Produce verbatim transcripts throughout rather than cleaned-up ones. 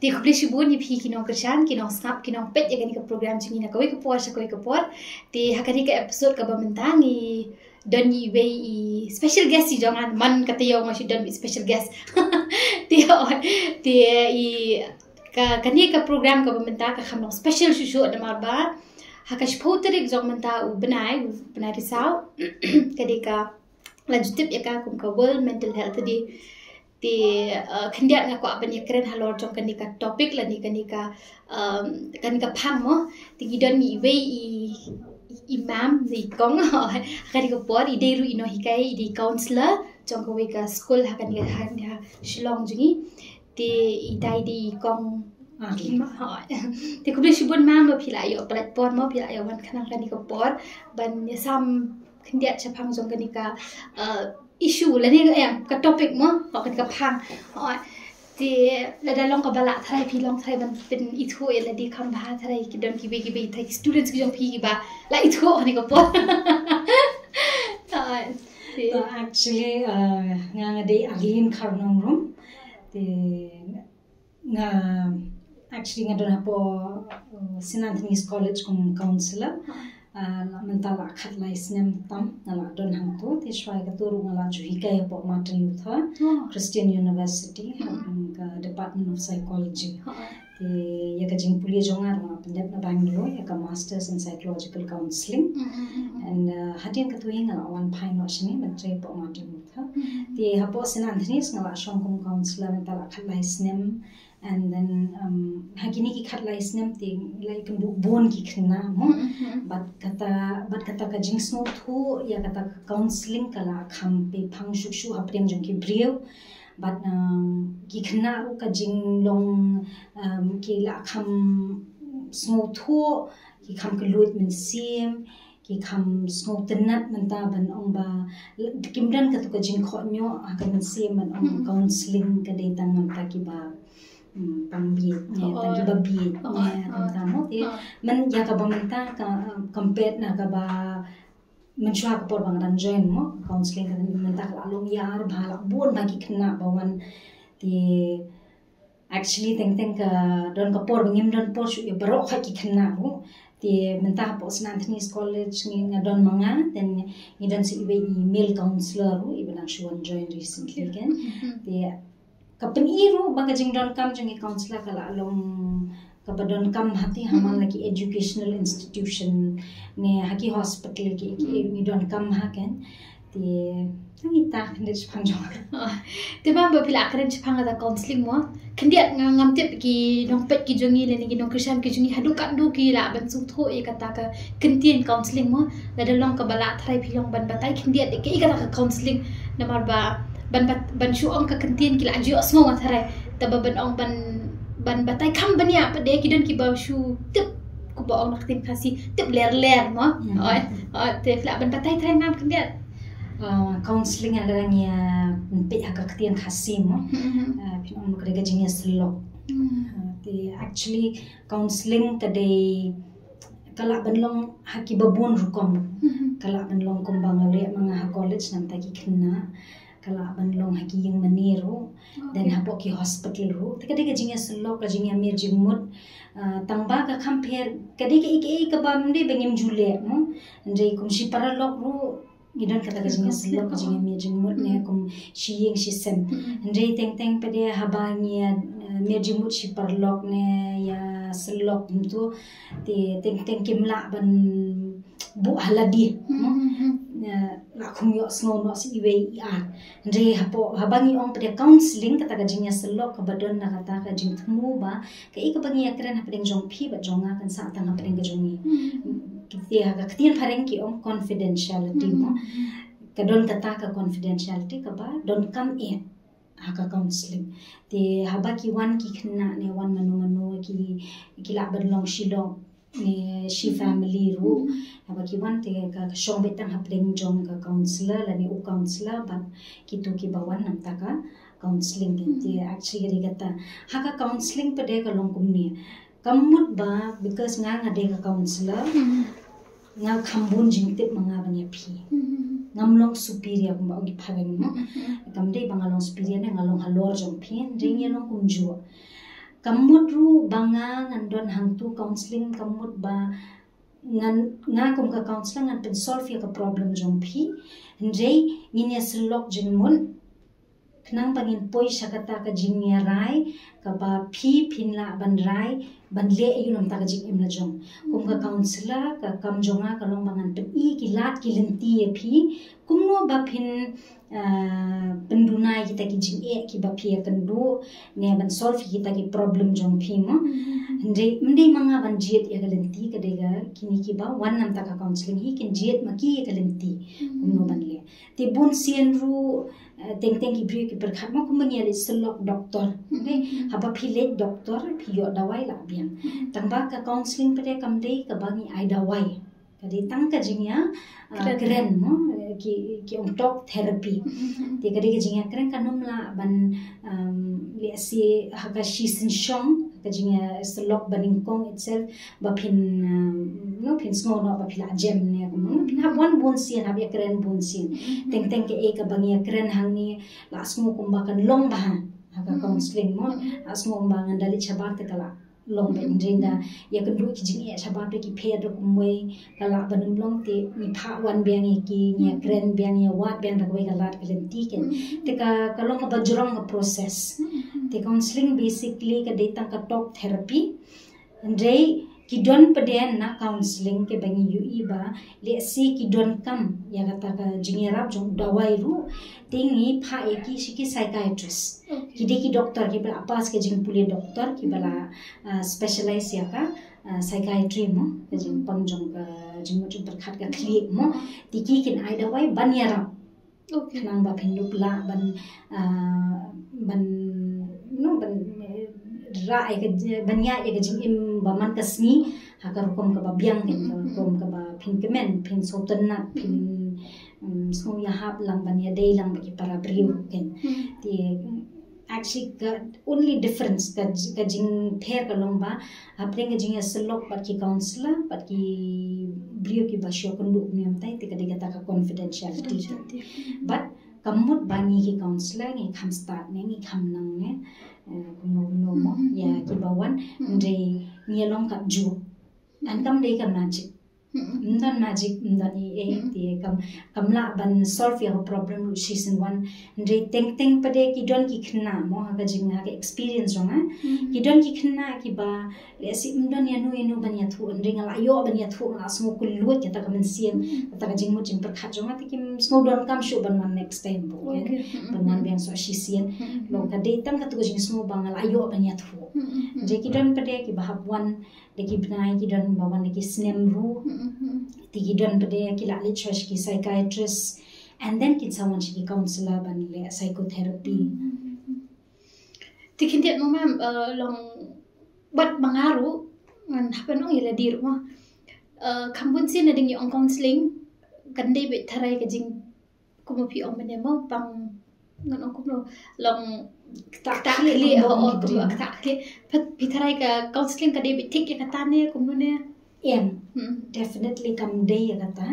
Te khublei shibun ïa phi ki nongkyrshan, ki nongsngap, ki nongpeit ïa kane ka program jong ngi na kawei ka por sha kawei ka por. Te ha kane ka episode kaba mynta ngi don iwei i special guest i jong nga, man kata ïa nga shu don i special guest. Te, te i ka, kane ka program kaba mynta ka kham long special shuh shuh namar ba ha ka shiphew tarik jong mynta u bnai, u bnai Risaw, ka dei ka, la ju tip ïa ka kum ka World Mental Health Day. Te, uh, khyndiat nga kwah ban ïakren halor jong kane ka topic lane kane ka, um, kane ka phang mo. Te ngi don iwei i, i, i mam, i kong, ha kane ka por, i dei ruh i nonghikai, i dei counselor jong kawei ka school ha kane ka, ha, ha Shillong jong ngi. Te i dei, i dei i kong, ah, i ma, ha. Te khublei shibun mam ba phi la ïoh palat por mo, phi la ïoh wan khnang kane ka por ban ïasam khyndiat shaphang jong kane ka, uh, issue lane, eh, ka topic mo, ha kane ka phang. Ha. Te lada long kaba lah tharai phi long tharai ban pynithuh ïa lade kham bha tharai ki don kiwei kiwei tharai ki students ki jong phi kiba la ithuh ha kane ka por. Ha. Te, to, actually, uh, nga, nga dei Arlene Kharnongrum. Te nga, actually nga don hapoh, uh, Saint Anthony's College kum counselor. Ah, la mynta la khatlai snem tam nga la don hangto, te shuwa ïa kato ruh nga la ju hikai hapoh Martin Luther, oh, Christian University, mm, ha ka Department of Psychology. Oh. Te ïa ka jingpule jong nga ruh nga la pyndep na Bangalore ïa ka Masters in Psychological Counseling. Mm, mm, mm, mm. And, uh, hadien kato hi nga la wan phai noh shane ban trei hapoh Martin Luther. Mm, mm, mm. Te hapoh Saint Anthony's nga la shong kum counselor mynta la khatlai snem. And then, um, ha kine ki khatlai snem te la ïakynduh bun ki khynnah mo. Mm, mm, mm. Bad kata, bad kata ka jingsngewthuh ïa kata ka counseling ka la kham pynphang shuh shuh hapdeng jong ki briew. Bad, um, ki khynnah ruh ka jinglong, um, ki la kham sngewthuh, ki kham kylluid mynsiem, ki kham sngewtynnat mynta ban ong ba kim don kato ka jingkhohñioh ha ka mynsiem ban ong, mm, counseling ka dei tang mynta kiba, mm, pang bieit ne, oh, tang kiba bieit, oh, ne, oh, tang mo te, oh, man ïa kaba mynta ka, uh, compare na kaba mynshuwa ka por ba nga dang join mo, counseling ka mynta ka la long ïar bha, la bun bha ki khynnah ba wan te actually teng teng ka don ka por ba ngim don por shuh ïa baroh ki khynnah ruh. Te mynta hapoh Saint Anthony's College ngi, nga don ma nga, then ngi don sa iwei i male counselor ruh iba dang shu wan join recently kan. Mhm. Te ka pyni ruh ba ka jingdonkam jong i counselor ka la long kaba donkam ha te ha man, mm, la ki educational institution ne ha ki hospital ki, ki, mm, ngi donkam ha kan. Te tang ita khyndiat shaphang jong. Te mam ba phi la kren shaphang kata counseling mo. Khyndiat nga ngam tip ki nongpeit ki jong ngi lane ki nongkyrshan ki jong ngi haduh katno ki lah ban sngewthuh ïa kata ka kyntien counseling mo. Lada long kaba lah tharai phi long ban batai khyndiat ïa kata ka counseling. Namar ba ban bat, ban shu ong ka kyntien ki la ju ïohsngew nga tharai. Taba ban ong ban, ban batai kham bniah pat de ki don kiba shu tip kumba ong na ka ktien Khasi tip ler ler mo. Hmm. Oi, oi, te phi lah ban batai tharai mam khyndiat. Ah, counseling ynda ngi, ah, peit ha ka ktien Khasi mo. Hmm. Ah, phin ong ka dei ka jingïasyllok. Hmm. Ah, te actually counseling ka dei ka lah ban long ha kiba bun rukom. Hmm. Ka lah ban long kumba nga leh ma nga ha college namar ki khynnah. Ka lah ban long ha ki ïing mane ruh. Okay. Then hapoh ki hospital ruh. Te ka dei ka jingïasyllok, ka jingïamir jingmut. Ah, tang ba ka kham pher, ka dei kaei kaei kaba ym dei ba ngim ju leh mo. Hynrei kum shi paralok ruh ngi don kata ka jingïasyllok, ka jingïamir jingmut ne, mm, kum shi ïing shi sem. Mm. Hynrei teng teng pat de haba ngi, eh, mir jingmut shi paralok ne ïasyllok kumto, te teng teng kim lah ban buh ha lade mo. Hmm, hmm, hmm. Eh, la kham ïohsngew noh sa iwei i ar. Hynrei hapoh, haba ngi ong pat de counseling, kata ka jingïasyllok kaba don na kata ka jingthmu ba kaei kaba ngi ïakren hapdeng jong phi bad jong nga kan sah tang hapdeng ka jong ngi. Hmm. Te ha ka ktien phareng ki ong confidentiality mo. Hmm, hmm. Ka don kata ka confidentiality kaba donkam eh ha ka counseling. Te haba ki wan ki khynnah ne wan mano mano ki, ki lah ban long shi lok ne shi, hmm, family ruh. Hmm. Haba ki wan te ka, ka shong beit tang hapdeng jong ka counselor lane u counselor bad kito kiba wan namar ka counseling. Hmm. Te actually ka dei kata. Ha ka counseling pat de ka long kumne. Ka mut ba because nga, nga dei ka counselor. Hmm. Nga kham bun jingtip ma nga ban ïa phi. Hmm. Ngam long superior kumba ong ki phareng mo. Hmm. Kam dei ba nga long superior ne nga long halor jong phi, hynrei ngi long kumjuh. Kam mut ruh ba nga ngan don hangtu counselling, kam mut ba ngan, nga kum ka counselor ngan pynsolve ïa ka problem jong phi. Hynrei ngin ïa sylok jingmut khnang ba ngin poi sha kata ka jingïarai kaba phi phin lah ban rai ban leh ïa u namar ka jingim la jong. Kum ka counselor, ka kam jong nga ka long ba ngan pyni ki lad ki lynti ïa phi kumno ba phin, ah, pynduna ïa kita ki jingeh kiba phi ïakynduh ne ban solve ïa kita ki problem jong phi mo. Hynrei ym dei ma nga ban jied ïa ka lynti, ka dei ka kine kiba wan namar ka counselling hi kin jied ma ki ïa ka lynti kumno ban leh. Te bun sien ruh, eh, teng teng ki briew ki pyrkhat mo kumba ngi ïa leit sylok doktor. Haba phi leit doktor phi ïoh dawai la biang. Tang ba ka counselling pat kam dei kaba ngi ai dawai. Ka dei tang ka jingïa, ah, kren mo, eh, ki, ki ong talk therapy. Te ka dei ka jingïakren, kan ym lah ban, um, lehse ha ka shisien shong, ka jingïasylok banyngkong itself, ba phin, um, no, phin sngew noh ba phi la jem ne kumno. Phin hap wan bun sien, hap ïakren bun sien. Teng teng kaei kaba ngi ïakren hangne la sngew kumba kan long bha ha ka counselling mo. La sngew kumba ngan da leit shabar te ka la long bha, hynrei da ïakynduh ki jingeh shabar te ki pher da kumwei, ka lah ban ym long. Te ngi phah wan biang ïa ki, ngi ïakren biang, ïawad biang da kawei ka lad ka lynti kein. Te ka, ka long kaba jrong ka process. Te counselling basically ka dei tang ka talk therapy. Hynrei ki don pat de na counselling kiba ngi ïohi ba lehse ki donkam ïa kata ka jingïarap jong u dawai ruh, te ngi phah ïa ki sha ki psychiatrist. Ki dei ki doktor kiba la pass ka jingpule doktor, kiba la, ah, specialize ïa ka, ah, psychiatry mo, ka jingpang jong ka jingmut jingpyrkhat, ka khlieh mo. Te ki kin ai dawai ban ïarap. Khnang ba phin ïoh lah ban, ah, ban, no, ban, eh, rah ïa ka, ban ïaid ïa ka jingim ba man ka sngi ha ka rukom kaba biang kein, ka rukom kaba phin kmen, phin sngewtynnat, phin, mm, sngew ïahap lang ban ïadei lang bad ki para briew kein. Te, mm, actually ka only difference, ka, ka jingpher ka long ba hapdeng ka jingïasylok bad ki counselor bad ki briew kiba shu ïakynduh kumne mynta, te ka dei kata ka confidentiality. Bad kam mut ba ngi ki counselor ngi kham stad ne, ngi kham nang ne, eh, kumno kumno mo ïa kiba wan. Hynrei ngi ïa long katjuh. Ngan, kam dei ka magic. Ym don magic, ym don ei ei, te kam, kam lah ban solve ïa ka problem ruh shisien wan. Hynrei teng teng pat de ki don ki khynnah mo, ha ka jing, ha ka experience jong nga, ki don ki khynnah kiba lehse ym don ïano ïano ban ïathuh, hynrei nga la ïoh ban ïathuh, nga la sngew kylluid kata ka mynsiem, kata ka jingmut jingpyrkhat jong nga, te kim sngew donkam shuh ban wan next time bok, ban wan biang shuh shisien. Long ka dei tang katu ka jingsngew ba nga la ïoh ban ïathuh. Hynrei ki don pat de kiba hap wan da ki bnai, ki don ba wan da ki snem ruh. Te ki don pat de ki la leit sha ki psychiatrist, and then kin sa wan sha ki counselor ban leh psychotherapy. Te khyndiat mo ma'am, eh, long bad ma nga ruh, ngan hap ban ong ïa lade ruh mo. Eh, kham bun sien nadeng ïa ong counselling kan dei beit tharai ka jing, kumba phi ong mynne mo, pang, ngan ong kumno, long ktah khlieh, ktah khlieh, oh, oh, kumba ktah khlieh. Phi tharai ka counselling ka dei beit thik ïa kata ne kumno ne? Em, definitely kam dei ïa kata.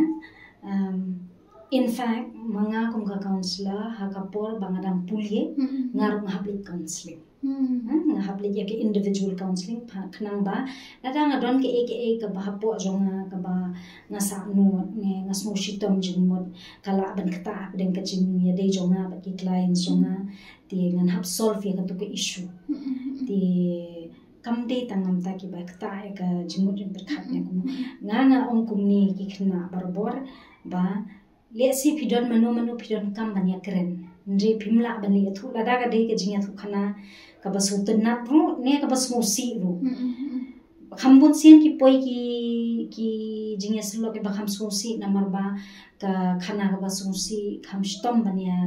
Um, in fact, ma nga kum ka counselor, ha ka por ba nga dang pule, nga ruh nga hap leit counselling. Hmm, nga hap leit ïa ka individual counselling, khnang ba lada nga don kaei kaei kaba hapoh jong nga kaba nga sahnud ne nga sngew shitom jingmut, ka lah ban ktah hapdeng ka jingïadei jong nga bad ki clients jong nga, te ngan hap solve ïa katu ka issue. Te kam dei tang namar kiba ktah ïa ka jingmut jingpyrkhat ne kumno. Nga, nga ong kumne ki khynnah barabor ba lehse phi don mano mano phi donkam ban ïakren, hynrei phim lah ban ïathuh, lada ka dei ka jingïathuhkhana kaba sngewtynnat ruh ne kaba sngewsih ruh. Kham bun sien ki poi ki, ki jingïasylok kiba kham sngewsih namar ba ka khana kaba sngewsih kham shitom ban ïa,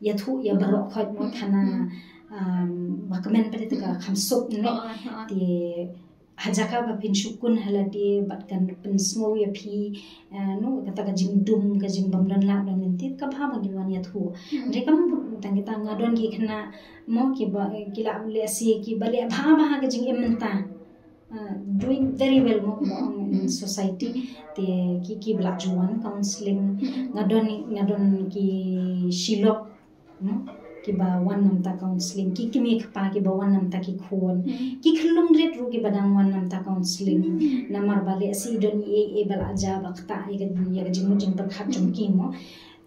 ïathuh ïa baroh khoit mo, khana, um, ba kmen pat te ka kham suk ne. Te ha jaka ba phin shu kun ha lade bad kan pynsngew ïa phi, eh, no, kata ka jingdum, ka jingbym don lad don lynti, ka bha ba ngin wan ïathuh. Hynrei kam, tang kita nga don ki khynnah mo kiba, ki la lehse kiba leh bha bha ha ka jingim mynta. Ah, doing very well mo, mo in society. Te ki, kiba la ju wan counselling. Nga don, nga don ki shilok Hmm? kiba wan namta counseling, ki kmie kpa kiba wan namta ki khun, ki khyllung rit ruh kiba dang wan namta counseling. Namar ba lehse don i, i ba la ja ba kata i ka, i ka jingmut jingpyrkhat jong ki mo.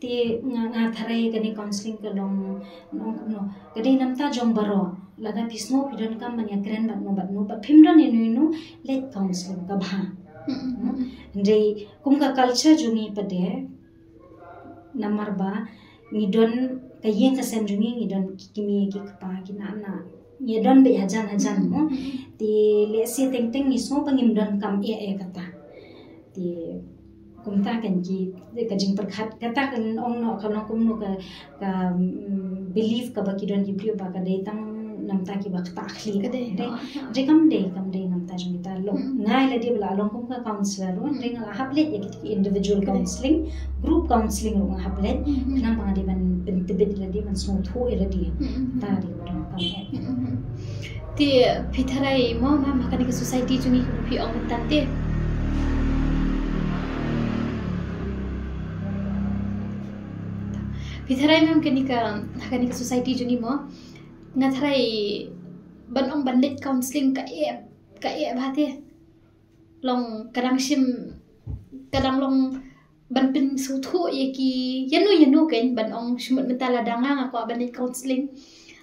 Te nga, nga tharai kane counseling ka long, long kumno, ka dei namta jong baroh. Lada phi sngew phi donkam ban ïakren bad no bad no, bad phim don ïano ïano, leit counseling ka bha. Hynrei kum ka culture jong ngi pat de, namar ba ngi don ka ïing ka sem jong ngi, ngi don ki kmie ki kpa ki nana, ngi don beit hajan hajan mo. Te lehse teng teng ngi sngew ba ngim donkam eh eh kata. Te kumta kan ki, ka jingpyrkhat kata kan ong noh ka long kumno ka, ka, mm, belief kaba ki don ki briew ba ka dei tang namta kiba ktah khlieh. Ka dei, dei, ha, ha. Dei kam dei, kam dei namta jong kita long. Nga lade ba la long kum ka counselor ruh, dei nga la hap leit ïa kita ki individual counseling, group counseling ruh nga hap leit. Khnang ba nga dei ban pyntbit lade, ban sngewthuh ïa lade. Ta dei ba donkam eh. Te phi tharai mo, ma, ma kane ka society jong ngi kumno phi ong mynta te? Phi tharai mo kane ka, kane ka society jong ngi mo, nga tharai ban ong ban leit counseling ka eh, ka eh bha te. Long ka dang shim, ka dang long ban pynsngewthuh ïa ki ïano ïano kan, ban ong shu mut mynta lada nga nga kwah ban leit counseling,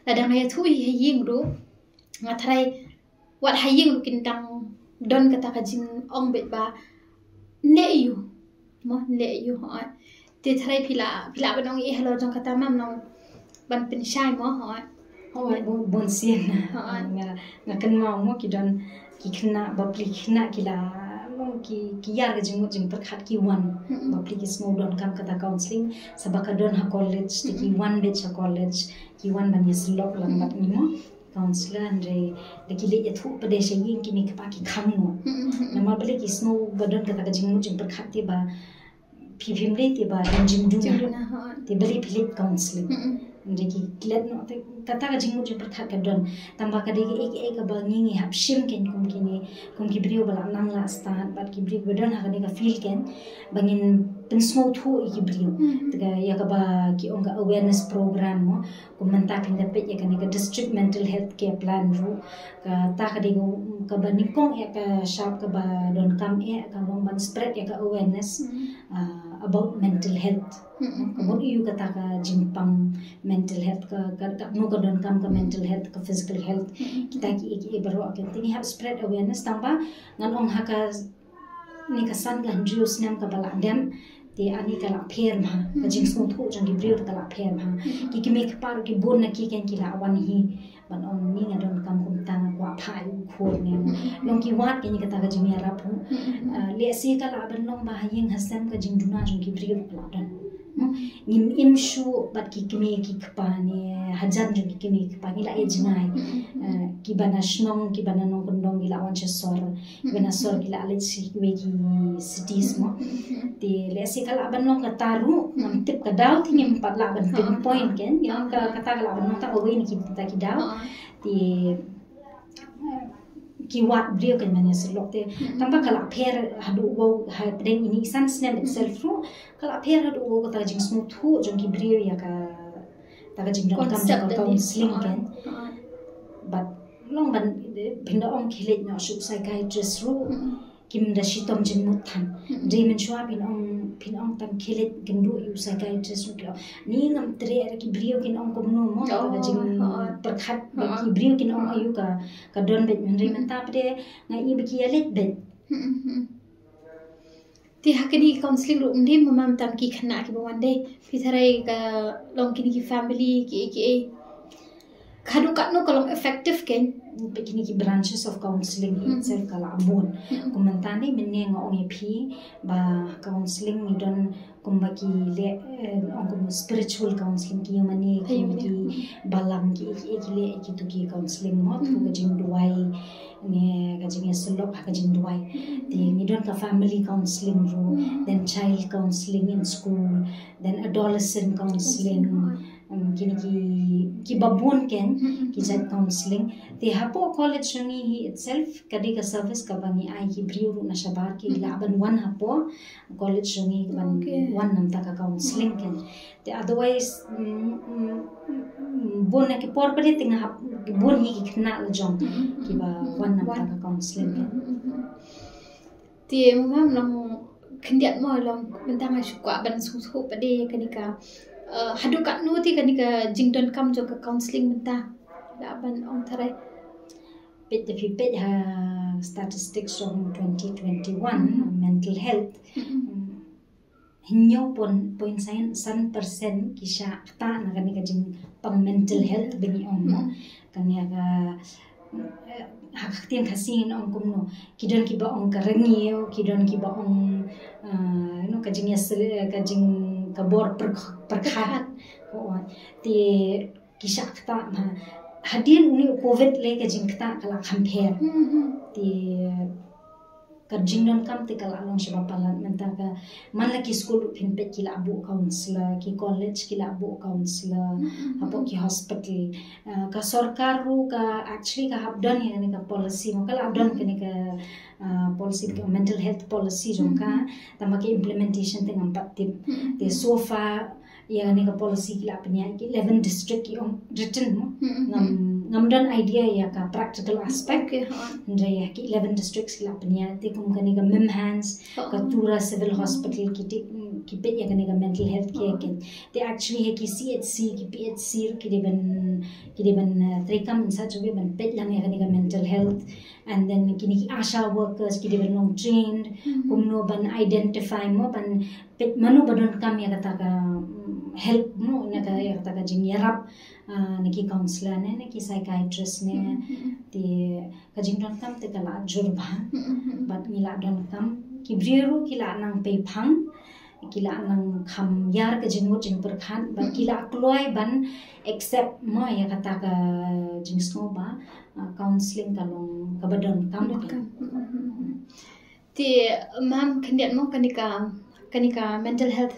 lada nga ïathuh ïa ha ïing ruh, nga tharai wat ha ïing ruh kin dang don kata ka jingong beit ba, nleh ïa u mo, nleh ïa u, hooid. Te tharai phi lah, phi lah ban ong ïa halor jong kata, ma, nong ban pynshai mo, hooid. Hooid, bun, bun sien. Hooid. Nga, nga kynmaw mo ki don ki khynnah, bapli khynnah ki la, mo, ki, ki ïar ka jingmut jingpyrkhat ki wan. Bapli ki sngew donkam kata counseling, sa ba ka don ha college, te ki wan beit sha college, ki wan ban ïasyllok lang bad ngi mo. Counselor, hynrei da ki leit ïathuh pat de sha ïing, ki mei ki pa ki khang mo. Namar balei ki sngew ba don kata ka jingmut jingpyrkhat te ba phi phim leit te ba don jingduna. Jingduna, ha. Te balei phi leit counseling. Hynrei ki klet noh te kata ka jingmut jingpyrkhat ka don. Tang ba ka dei kaei kaei kaba ngi ngi hap shim kein kum kine, kum ki briew ba la nang la stad, bad ki briew ba don ha kane ka field kein, ba ngin pynsngewthuh ïa ki briew. Te ka ïa kaba ki ong ka awareness program mo. Kum mynta phin da peit ïa kane ka District Mental Health Care Plan ruh, kata ka dei kaba nyngkong eh ka shap kaba donkam eh ka long ban spread ïa ka awareness, ah, about mental health. Ka mut ïa kata ka jingpang mental health, ka, ka, ka, no ka donkam ka mental health, ka physical health. Kita ki, ki, ki baroh ka, te ngi hap spread awareness, tang ba ngan ong ha ka ne ka san ka hynriew snem kaba la dep, te ani ka la pher bha, ka jingsngewthuh jong ki briew ka la pher bha. Ki kmie ki kpa ruh ki bun na ki kein ki la wan hi ban ong ni nga donkam kumta, nga kwah phah ïa u khun ne. Long ki wad kein kata ka jingïarap ruh. Ah, lehse ka lah ban long ba ha ïing ha sem ka jingduna jong ki briew ka la don. Ngim im shuh bad ki kmie ki kpa ne hajan jong ki kmie ki kpa, ngi la ïa jngai. Eh, kiba na shnong, kiba na nongkyndong ki la wan sha sor, kiba na sor ki la leit sha kiwei ki cities mo. Te lehse ka lah ban long kata ruh, ngam tip, ka daw te ngim pat lah ban pinpoint kein, ïa ka, kata ka lah ban long tang kawei na kita ki daw. Te ki wad briew kein ban ïasyllok te. Tang ba ka la pher haduh wow, hapdeng ine i san snem itself ruh ka la pher haduh wow kata ka jingsngewthuh jong ki briew ïa kata ka jingdonkam jong ka counseling kein. Bad long ban, phin da ong khie leit noh sha u psychiatrist ruh kim da shitom jingmut than. Dei mynshuwa phin ong, phin ong tang khie leit kynduh ïa u psychiatrist ruh ki ong ni ngam treh, ki briew kin ong kumno mo, kata ka jingpyrkhat ba ki briew kin ong aïu ka, ka don beit, hynrei mynta pat de nga i ba ki ïa leit beit. Te ha kine ki counseling ruh ym dei mo, ma, tang ki khynnah kiba wan de, phi tharai ka long kine ki family ki, ki, ka dei katno ka long effective kein. Bad kine ki branches of counseling itself ka la bun. Kum mynta ne mynne nga ong ïa phi ba counseling ngi don kumba ki leh, eh, ong kum spiritual counseling, ki ïa mane ki, ki balang ki, ki, ki leh kito ki counseling mo through ka jingduwai ne ka jingïasyllok ha ka jingduwai. Te ngi don ka family counseling ruh, then child counseling in school, then adolescent counseling, Um, kine ki, kiba bun kein ki jait counselling. Te hapoh college jong ngi hi itself ka dei ka service kaba ngi ai ki briew ruh na shabar ki lah ban wan hapoh college jong ngi ban wan namar ka counselling kein. Te otherwise, mm, mm, mm, bun na ki por pat te nga hap, bun hi ki khynnah la jong kiba wan namar ka counselling kein. Te mama, long khyndiat mo, long mynta nga shu kwah ban sngewthuh pat ïa kane ka, eh, haduh katno te kane ka jingdonkam jong ka counselling mynta, lah ban ong tharai? Peit, te phi peit ha statistics jong twenty twenty-one, mental health, mm, hynñiew point san percent ki shah ktah na kane ka jingpang mental health ba ngi ong mo. Kane ka, eh, ha ka ktien Khasi ngin ong kumno, ki don kiba ong ka rngiew, ki don kiba ong, eh, you know, ka jingïasyriem, ka jing, ka bor pyrkh-, pyrkhat. Te ki shah ktah, ma hadien une u covid lei ka jingktah ka la kham pher. Te ka jingdonkam te ka la long shibun palat mynta. Ka man la ki skul ruh phin peit ki la buh counselor, ki college ki la buh counselor, hapoh ki hospital. Ah, ka sorkar ruh ka actually ka hap don ïa kane ka policy mo, ka la don kane ka, ah, policy, ka mental health policy jong ka, tangba ka implementation te ngam pat tip. Te so far ïa kane ka policy ki la pynïaid ki eleven district, ki ong written mo. Ngam, ngam don idea ïa ka practical aspect. Hynrei ïa ki eleven districts ki la pynïaid. Te kum kane ka Mymhands, ka Tura Civil Hospital, ki te, ki peit ïa kane ka mental health care kein. Te actually ha ki C H C, ki P H C ki dei ban, ki dei ban, eh, treikam in such a way ban peit lang ïa kane ka mental health. And then kine ki ASHA workers ki dei ban long trained kumno ban identify mo, ban peit mano ba donkam ïa kata ka, mm, help mo, na ka, ïa kata ka jingïarap, ah, na ki counselor ne, na ki psychiatrist ne. Te ka jingdonkam te ka la jur bha. Bad ngi la donkam, ki briew ruh ki la nang pei phang, ki la nang kham ïar ka jingmut jingpyrkhat, bad ki la kloi ban accept mo ïa kata ka jingsngew ba, ah, counselling ka long kaba donkam. Te mam, khyndiat mo, kane ka, kane ka mental health,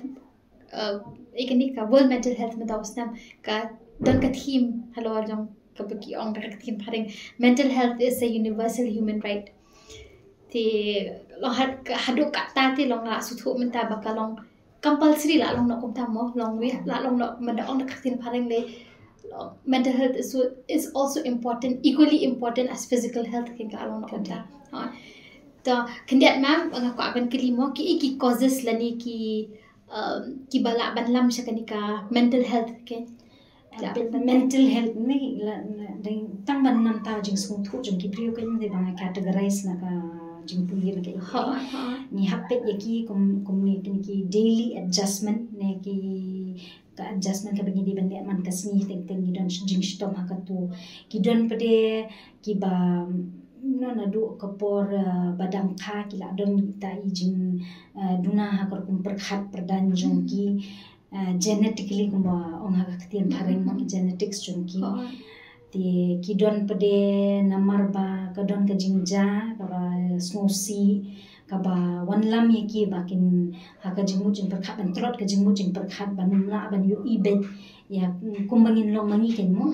eh, ïa kane ka World Mental Health mynta u snem ka don ka theme halor jong, kaba ki ong da ka ktien phareng, "Mental health is a universal human right." Te long had, haduh katta te long la sngewthuh mynta ba ka long compulsory, la long noh kumta mo, long wei, la long noh, mynta ong da ka ktien phareng lei, mental health is, is also important, equally important as physical health, kein, ka long noh kumta. Ha. To khyndiat mam, nga kwah ban kylli mo, ki, ki causes lane ki, um, kiba lah ban lam sha kane ka mental health kein? Mental health ne la, la, dang tang ban namar ka jingsngewthuh jong ki briew kein, te ba nga categorize na ka jingpule na ka. Ngi hap peit ïa ki kum, kum ne, kine ki daily adjustment ne, ki ka adjustment kaba ngi dei ban leh man ka sngi, teng teng ngi don jingshitom ha katu. Ki don pat de kiba, no, naduh ka por, eh, ba dang kha ki la don kita i jing, eh, duna ha ka rukom pyrkhat pyrdaiñ jong ki, eh, genetically, kumba ong ha ka ktien phareng mo, ki genetics jong ki. Te ki don pat de namar ba ka don ka jingjia kaba sngewsih kaba wanlam ïa ki ba kin, ha ka jingmut jingpyrkhat, ban tlot ka jingmut jingpyrkhat, ban ym lah ban ïohi beit ïa, mm, kumba ngin long ma ngi kein mo.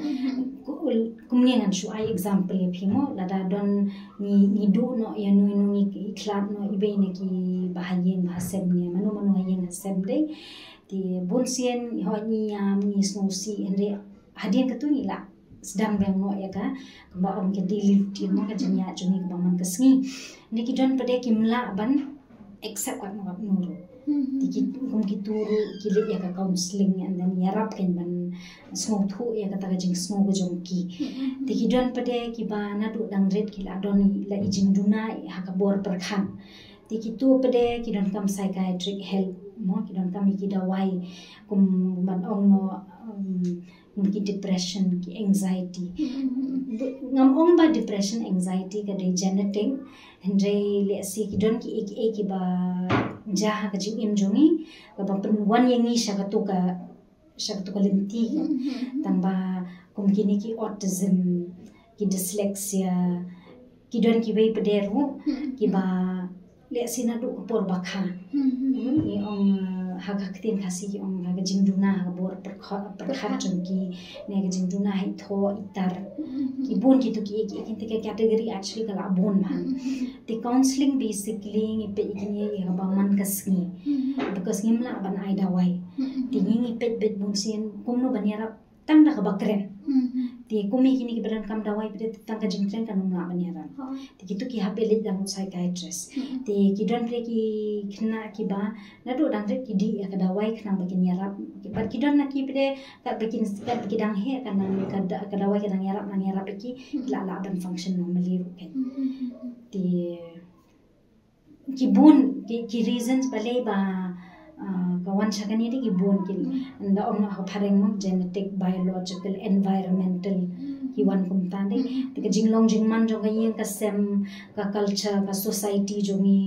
Kumne ngan shu ai example ïa phi mo, lada don ngi, ngi duh noh ïa no ïa no, ngi khlad noh iwei na kiba ha ïing ha sem ne, mano mano ha ïing ha sem de. Te bun sien hooid ngi ïam, ngi sngewsih, hynrei hadien katu ngi la sdang biang noh ïa ka, kaba ong ka daily routine mo, ka jingïaid jong ngi kaba man ka sngi. Ne ki don pat de kim lah ban accept katno katno ruh. Te ki, kum kitu ruh ki leit ïa ka counselling and then ïarap kein ban sngewthuh ïa kata ka jingsngew ka jong ki. Te ki don pat de kiba naduh dang rit ki la don i, la i jingduna ha ka bor pyrkhat. Te kitu pat de ki donkam psychiatric help mo, ki donkam ïa ki dawai, kum ban ong noh, um, ki depression, ki anxiety. Ngam ong ba depression, anxiety ka dei genetic, hynrei lehse ki don kiei kiei kiba jia ha ka jingim jong ngi, kaba pynwan ïa ngi sha katu ka, sha katu ka lynti. Tangba kum kine ki autism, ki dyslexia, ki don kiwei pat de ruh kiba lehse naduh ka por ba kha, ngi ong, uh, Ha ka ktien Khasi ki ong ha ka jingduna ha ka bor pyrkhat, pyrkhat jong ki, ne ka jingduna ha i thoh i tar. Ki bun kitu ki, ki, ki, ki category actually ka la bun bha. Te counseling basically ngi peit ïa kine ïa kaba man ka sngi. Because ngim lah ban ai dawai. Te ngi ngi peit beit bun sien kumno ban ïarap tang da kaba kren. Te kum ïa kine kiba donkam dawai phi de tang ka jingkren kan ym lah ban ïarap. Te kitu ki hap ban leit da u psychiatrist. Te ki don phi de ki khynnah kiba naduh dang rit ki dih ïa ka dawai khnang ba kin ïarap. Bad ki don na ki phi de katba kin, katba ki dang heh ka nang ka da-, ka dawai ka nang ïarap, nang ïarap ïa ki, ki lah lah ban function normally ruh kan. Te ki bun ki, ki reasons balei ba, ah, ka wan sha kane de ki bun ki, nda ong ha ka phareng mo genetic, biological, environmental, ki wan kumta de. Te ka jinglong jingman jong ka ïing ka sem, ka culture, ka society jong ngi.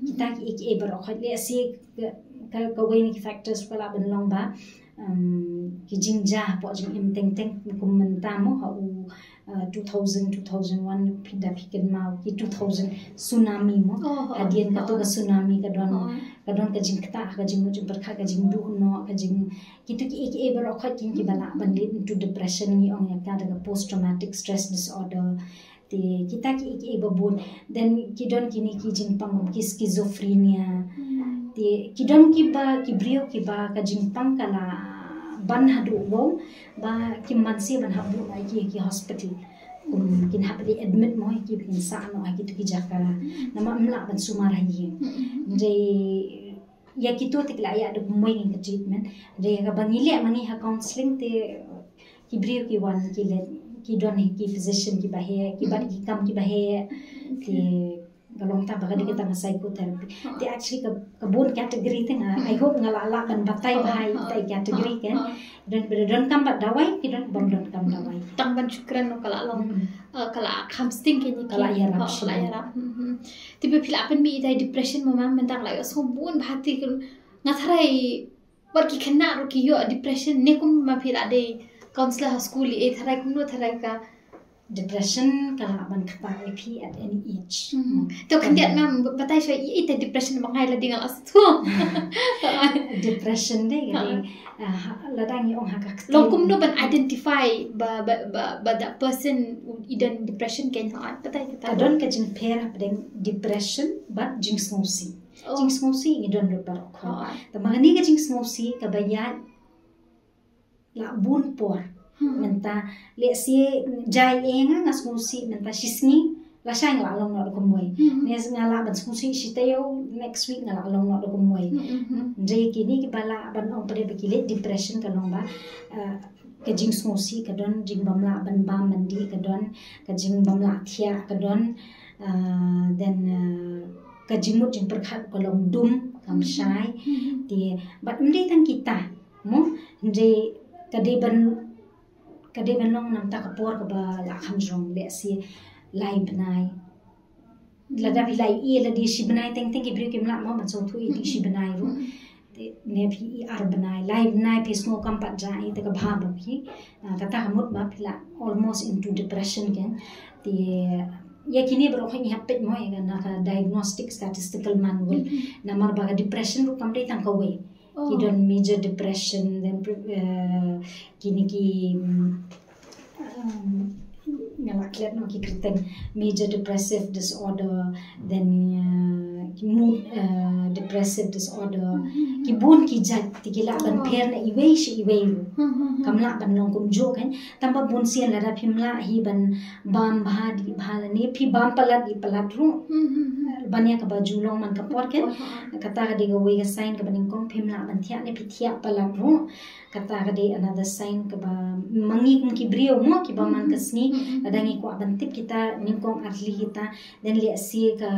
Kita ki, ki, eh, baroh khoit lehse ka, ka, kawei na ki factors ka lah ban long ba, um, ki jingjia hapoh jingim teng teng kum mynta mo ha u, uh, two thousand, two thousand one phi da phi kynmaw ki two thousand tsunami mo. Hadien kato ka tsunami ka don, ka don ka jingktah, ka jingmut jingpyrkhat, ka jingduh noh, ka jing, kitu ki, ki, eh, baroh khoit ki, kiba lah ban lead into depression, ngi ong ïa ka da ka post traumatic stress disorder. Te kita ki, ki, eh, ba bun. Then ki don kine ki jingpang ki schizophrenia. Te ki don kiba, ki briew kiba ka jingpang ka la ban haduh wow ba kim banse ban hap buh noh ïa ki, ki hospital. Kum kin hap leit admit mo ïa ki, kin sah noh ha kitu ki jaka. Namar ym lah ban sumar ha ïing. Hynrei ïa kitu te ki la ïa da kumwei ngi ka treatment. Hynrei kaba ngi leh ma ngi ha counseling te ki briew ki wan ki leit, ki don hi ki physician kiba heh, ki bat ki kam kiba heh. Te ka long tang ba ka dei ka tang ka psychotherapy. Te actually ka, ka bun category te nga, I hope nga la lah ban batai bha ïa kita ki category kan. Don ba donkam bad dawai, ki don bym donkam dawai. Tang ban shu kren noh ka la long, eh, ka la kham sting kine ki. Ka la ïarap, ka la ïarap. Te ba phi la pynmih ïa depression mo ma, mynta ka la ïohsngew bun bha te ki, nga tharai wat ki khynnah ruh ki ïoh depression, ne kum ma phi la dei counselor ha skul, eh, tharai kumno tharai ka. Depression ka lah ban ktah ïa phi at any age. To khyndiat ma, batai shuwa ïa ita depression ba nga ïa la dei nga la sngewthuh. Depression de ka dei, ah, lada ngi ong ha ka ktien. Long kumno ban identify ba, ba, ba, ba that person i don depression kan, ha, batai kata. Ka don ka jingpher hapdeng depression bad jingsngewsih. Jingsngewsih ngi don lut baroh khoit. Te ma kane ka jingsngewsih kaba ïaid la bun por. Mynta lehse jai ïa nga, nga sngewsih mynta shisngi, lashai nga la long noh da kumwei. Ne nga lah ban sngewsih shi taïew, next week nga la long noh da kumwei. Hynrei kine kiba lah ban ong pat ba ki leit depression ka long ba, eh, ka jingsngewsih ka don, jingbym lah ban bam ban dih ka don, ka jingbym lah thiah ka don, eh, then, eh, ka jingmut jingpyrkhat ka long dum, kam shai. Te bad ym dei tang kita mo, hynrei ka dei ban, ka dei ban long namar ka por kaba la kham jrong, lehse lai bnai. Lada phi la ïohi lada shi bnai teng teng ki briew kim lah mo ban sngewthuh ïa shi bnai ruh. Te ne phi ïohi ar bnai, lai bnai phi sngew kam pat jai, te ka bha bha phi. Ah, kata ka mut ba phi la almost into depression kan. Te ïa kine baroh ngi hap peit mo ïa ka na ka diagnostic statistical manual. Namar ba ka depression ruh kam dei tang kawei. Ki don major depression, then, eh, kine ki, mm, um, nga la klet noh ki kyrteng, major depressive disorder, then, eh, ki mood, eh, depressive disorder. Ki bun ki jait, te ki lah ban pher na iwei sha iwei ruh. Kam lah ban long kumjuh kan. Tang ba bun sien lada phim lah hi ban bam bha dih bha lane phi bam palat dih palat ruh. Ban ïa kaba ju long man ka por kan. Kata ka dei kawei ka sign kaba nyngkong, phim lah ban thiah ne phi thiah palat ruh. Kata ka dei another sign kaba ma ngi kum ki briew mo kiba man ka sngi. Lada ngi kwah ban tip kita nyngkong ar tylli kita, then lehse ka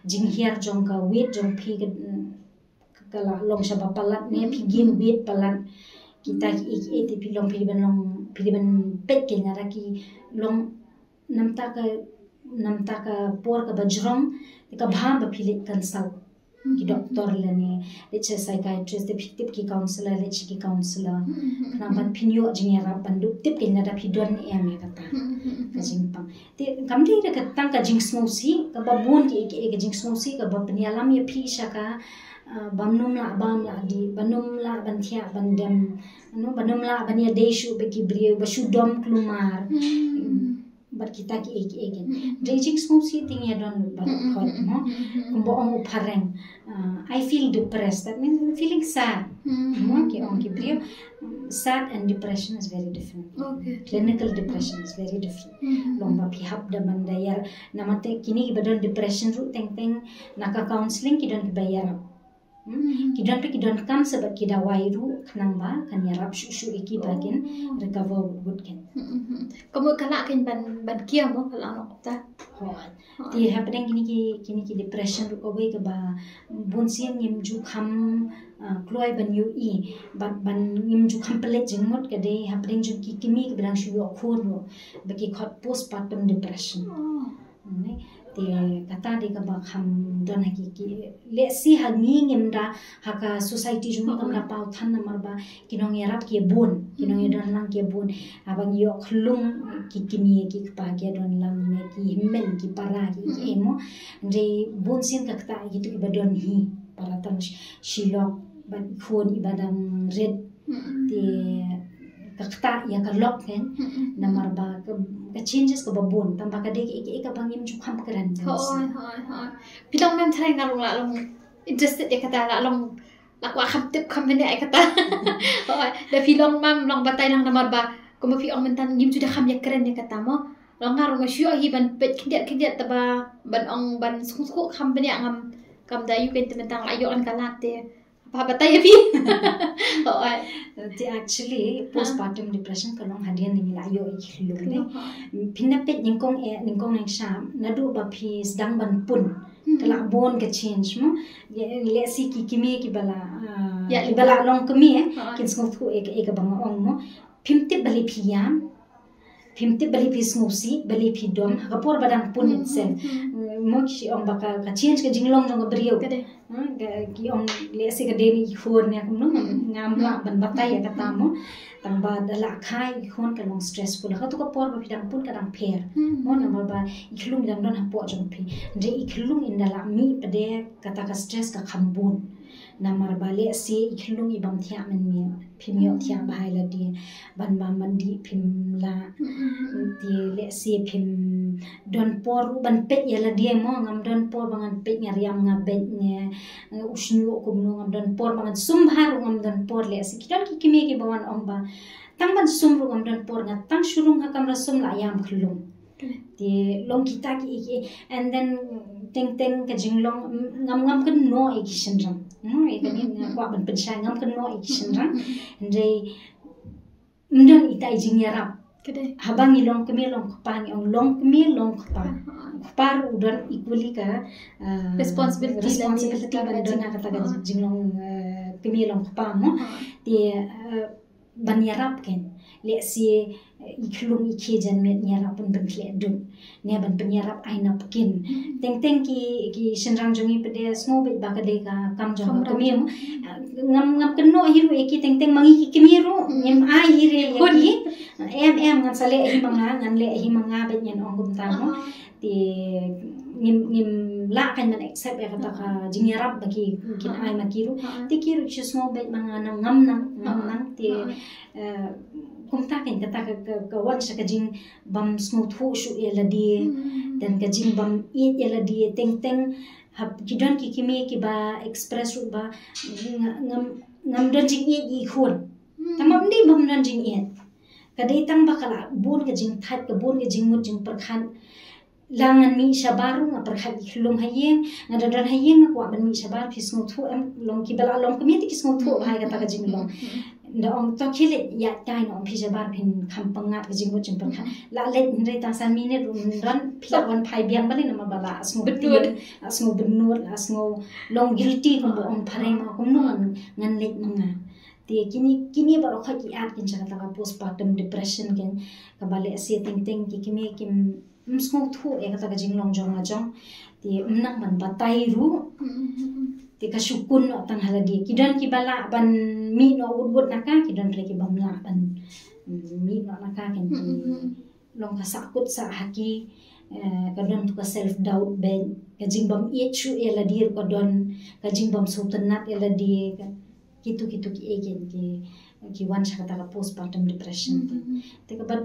jinghiar jong ka weight jong phi ka, ka la long shaba palat ne phi gain weight palat. Kita ki, ki, ki, te phi long phi dei ban long, phi dei ban peit ki nga da ki long namar ka, namar ka por kaba jrong, te ka bha ba phi leit consult ki doktor lane leit sha psychiatrist, te phi tip ki counselor, leit sha ki counselor. Khnang ban phin ïoh jingïarap ban duh tip ki nga da phi don em ïa kata ka jingpang. Te kam dei da ka tang ka jingsngewsih, kaba bun ki, ki, ka jingsngewsih kaba pynïalam ïa phi sha ka, uh, bam num lah bam lah di, ba num lah ban thiah ban dem, no, ba num lah ban ïadei shuh bad ki briew, ba shu dom kulmar. Bad kita ki ei ki ei ki. Dei jingsngewsih te ngi ïa don lut baroh khoit mo. Kumba ong u phareng, uh, I feel depressed. That means I'm feeling sad. Mo ki ong ki briew, sad and depression is very different. Okay. Clinical depression is very different. Long ba phi hap da ban da ïarap. Namar te kine kiba don depression ruh teng teng na ka counseling ki don kiba ïarap. Ki don phi ki don kam sa bad ki dawai ruh khnang ba kan ïarap shuh shuh ïa ki ba kin recover wut wut kin. Ka mut ka lah kan ban ban kia mo ka lah nok ta. Hooid. Te hapdeng kine ki kine ki depression ruh kawei kaba bun sien ngim ju kham, ah, kloi ban ïohi, ban ban ngim ju kham pynleit jingmut ka dei hapdeng jong ki kmie kiba dang shu ïoh khun ruh ba ki khot postpartum depression. Te kata dei kaba kham don ha ki ki lehse ha ngi ngim da ha ka society jong ngi ngim da paw than namar ba ki nongïarap ki bun, ki nongïadon lang ki bun. Haba ngi ïoh khlung ki kmie ki kpa ki don lang ne ki hynmen ki para ki ki mo. Dei bun sien ka kata ki tu iba don hi para tang shi- shilok bad khun iba dang rit. Te ka kata ïa ka lok kan namar ba ka, ka changes kaba bun tang ba ka dei ki ki kaba ngim ju kham kren. Hooid hooid hooid. Phi long mem tharai nga long la long interested ïa kata la long la kwah kham tip kham bniah ïa kata. Hooid. Da phi long mam long batai nang namar ba kumba phi ong mynta ngim ju da kham ïa kren ïa kata mo. Long nga long nga shu ïohi ban peit khyndiat khyndiat taba ban ong ban sngewthuh kham bniah ngam kam da ïoh kan te mynta la ïoh kan ka lad te. Ba batai ïa phi. Hooid. Te actually postpartum depression ka long hadien ngi la ïoh ïa ki khlung ne. Phin da peit nyngkong eh nyngkong nang sham naduh ba phi sdang ban pun. Ka la bun ka change mo. Lehse ki kmie kiba la, ah, kiba la long kmie kin sngewthuh eh eh kaba nga ong mo. Phim tip balei phi ïam. Phim tip balei phi sngewsih, balei phi dom ha ka por ba dang pun itself. Mo ki ong ba ka change ka jinglong jong ka briew. Ki ong lehse ka dei na i khun ne kumno ngam lah ban batai ïa kata mo. Tang ba da la kha i khun ka long stressful. Ka tu ka por ba phi dang pun ka dang pher. Mo namar ba i khlung i dang don hapoh jong phi. Hynrei i khlung in da la mih pat de kata ka stress ka kham bun. Namar ba lehse i khlung i bam thiah mynmiet phim ïoh thiah bha ïa lade ban bam ban dih phim lah. Te lehse phim don por ruh ban peit ïa lade mo ngam don por ba ngan peit nga riam nga beit ne u shñiuh kumno ngam don por ba ngan sum bha ruh ngam don por lehse ki don ki kmie kiba wan ong ba tang ban sum ruh ngam don por nga tang shu rung ha kamra sum la ïam khlung. Te long kita ki ki and then teng teng ka jinglong ngam ngam kynnoh ïa ki shynrang. Ïa kane nga kwah ban pynshai ngam kynnoh ïa ki shynrang. Hynrei ym don ita i jingïarap. Haba ngi long kmie long kpa ngi ong long kmie long kpa. Kpa ruh u don equally ka, ah, responsibility responsibility ban don ha kata ka jinglong, ah, kmie long kpa mo. Te, ah, ban ïarap ken. Lehse, eh, i khlung i khie janmiet ïarap ban pynkhleh dud. Ne ban pynïarap ai napkin. Teng teng ki ki shynrang jong ngi pat de sngew beit ba ka dei ka kam jong ka kmie. Ngam ngam kynnoh hi ruh ïa ki teng teng ma ngi ki kmie ruh. Ngim ai hi re ïa ki. Em em ngan sa leh hi ma nga ngan leh hi ma nga beit ngan ong kumta mo. Te ngim ngim lah kan ban accept ïa kata ka jingïarap ba ki kin ai ma ki ruh. Te ki ruh ki sngew beit ma nga nang ngam nang ngam nang te, eh, kumta kan kata ka ka wan sha ka jing bam sngewthuh shuh ïa lade. Dan ka jing bam ïeit ïa lade teng teng hap ki don ki kmie kiba express ruh ba ngam ngam don jingïeit i khun. Tang bam dei bam don jingïeit. Ka dei tang ba ka la bun ka jingthait ka bun ka jingmut jingpyrkhat. La ngan mih shabar ruh nga pyrkhat i khlung ha ïing nga da don ha ïing nga kwah ban mih shabar phi sngewthuh em long kiba la long kmie te ki sngewthuh bha ïa kata ka jinglong. Da ong to khie leit ïa tai na ong phi shabar phin kham pyngngad ka jingmut jingpyrkhat. La leit hynrei tang san minit ruh don phi la wan phai biang balei namar ba la sngew bynnud la sngew long guilty kumba ong phareng ma kumno ngan leit ma nga. Te kini kini baroh ki at kin sha kata ka postpartum depression kin kaba lehse teng teng ki kmie kim ym sngewthuh ïa kata ka jinglong jong la jong. Te ym nang ban batai ruh. Te ka shu kun noh tang ha lade ki don kiba lah ban mih noh wut wut na ka ki don re kiba ym lah ban mih noh na ka kin ki long ka sah kut sah ha ki. Eh, ka don tu ka self doubt bad ka jingbym ïeit shuh ïa lade ruh ka don, ka jingbym sngewtynnat ïa lade, ka, kitu kitu ki ei ki, ki, ki wan sha kata ka postpartum depression. Te ka bad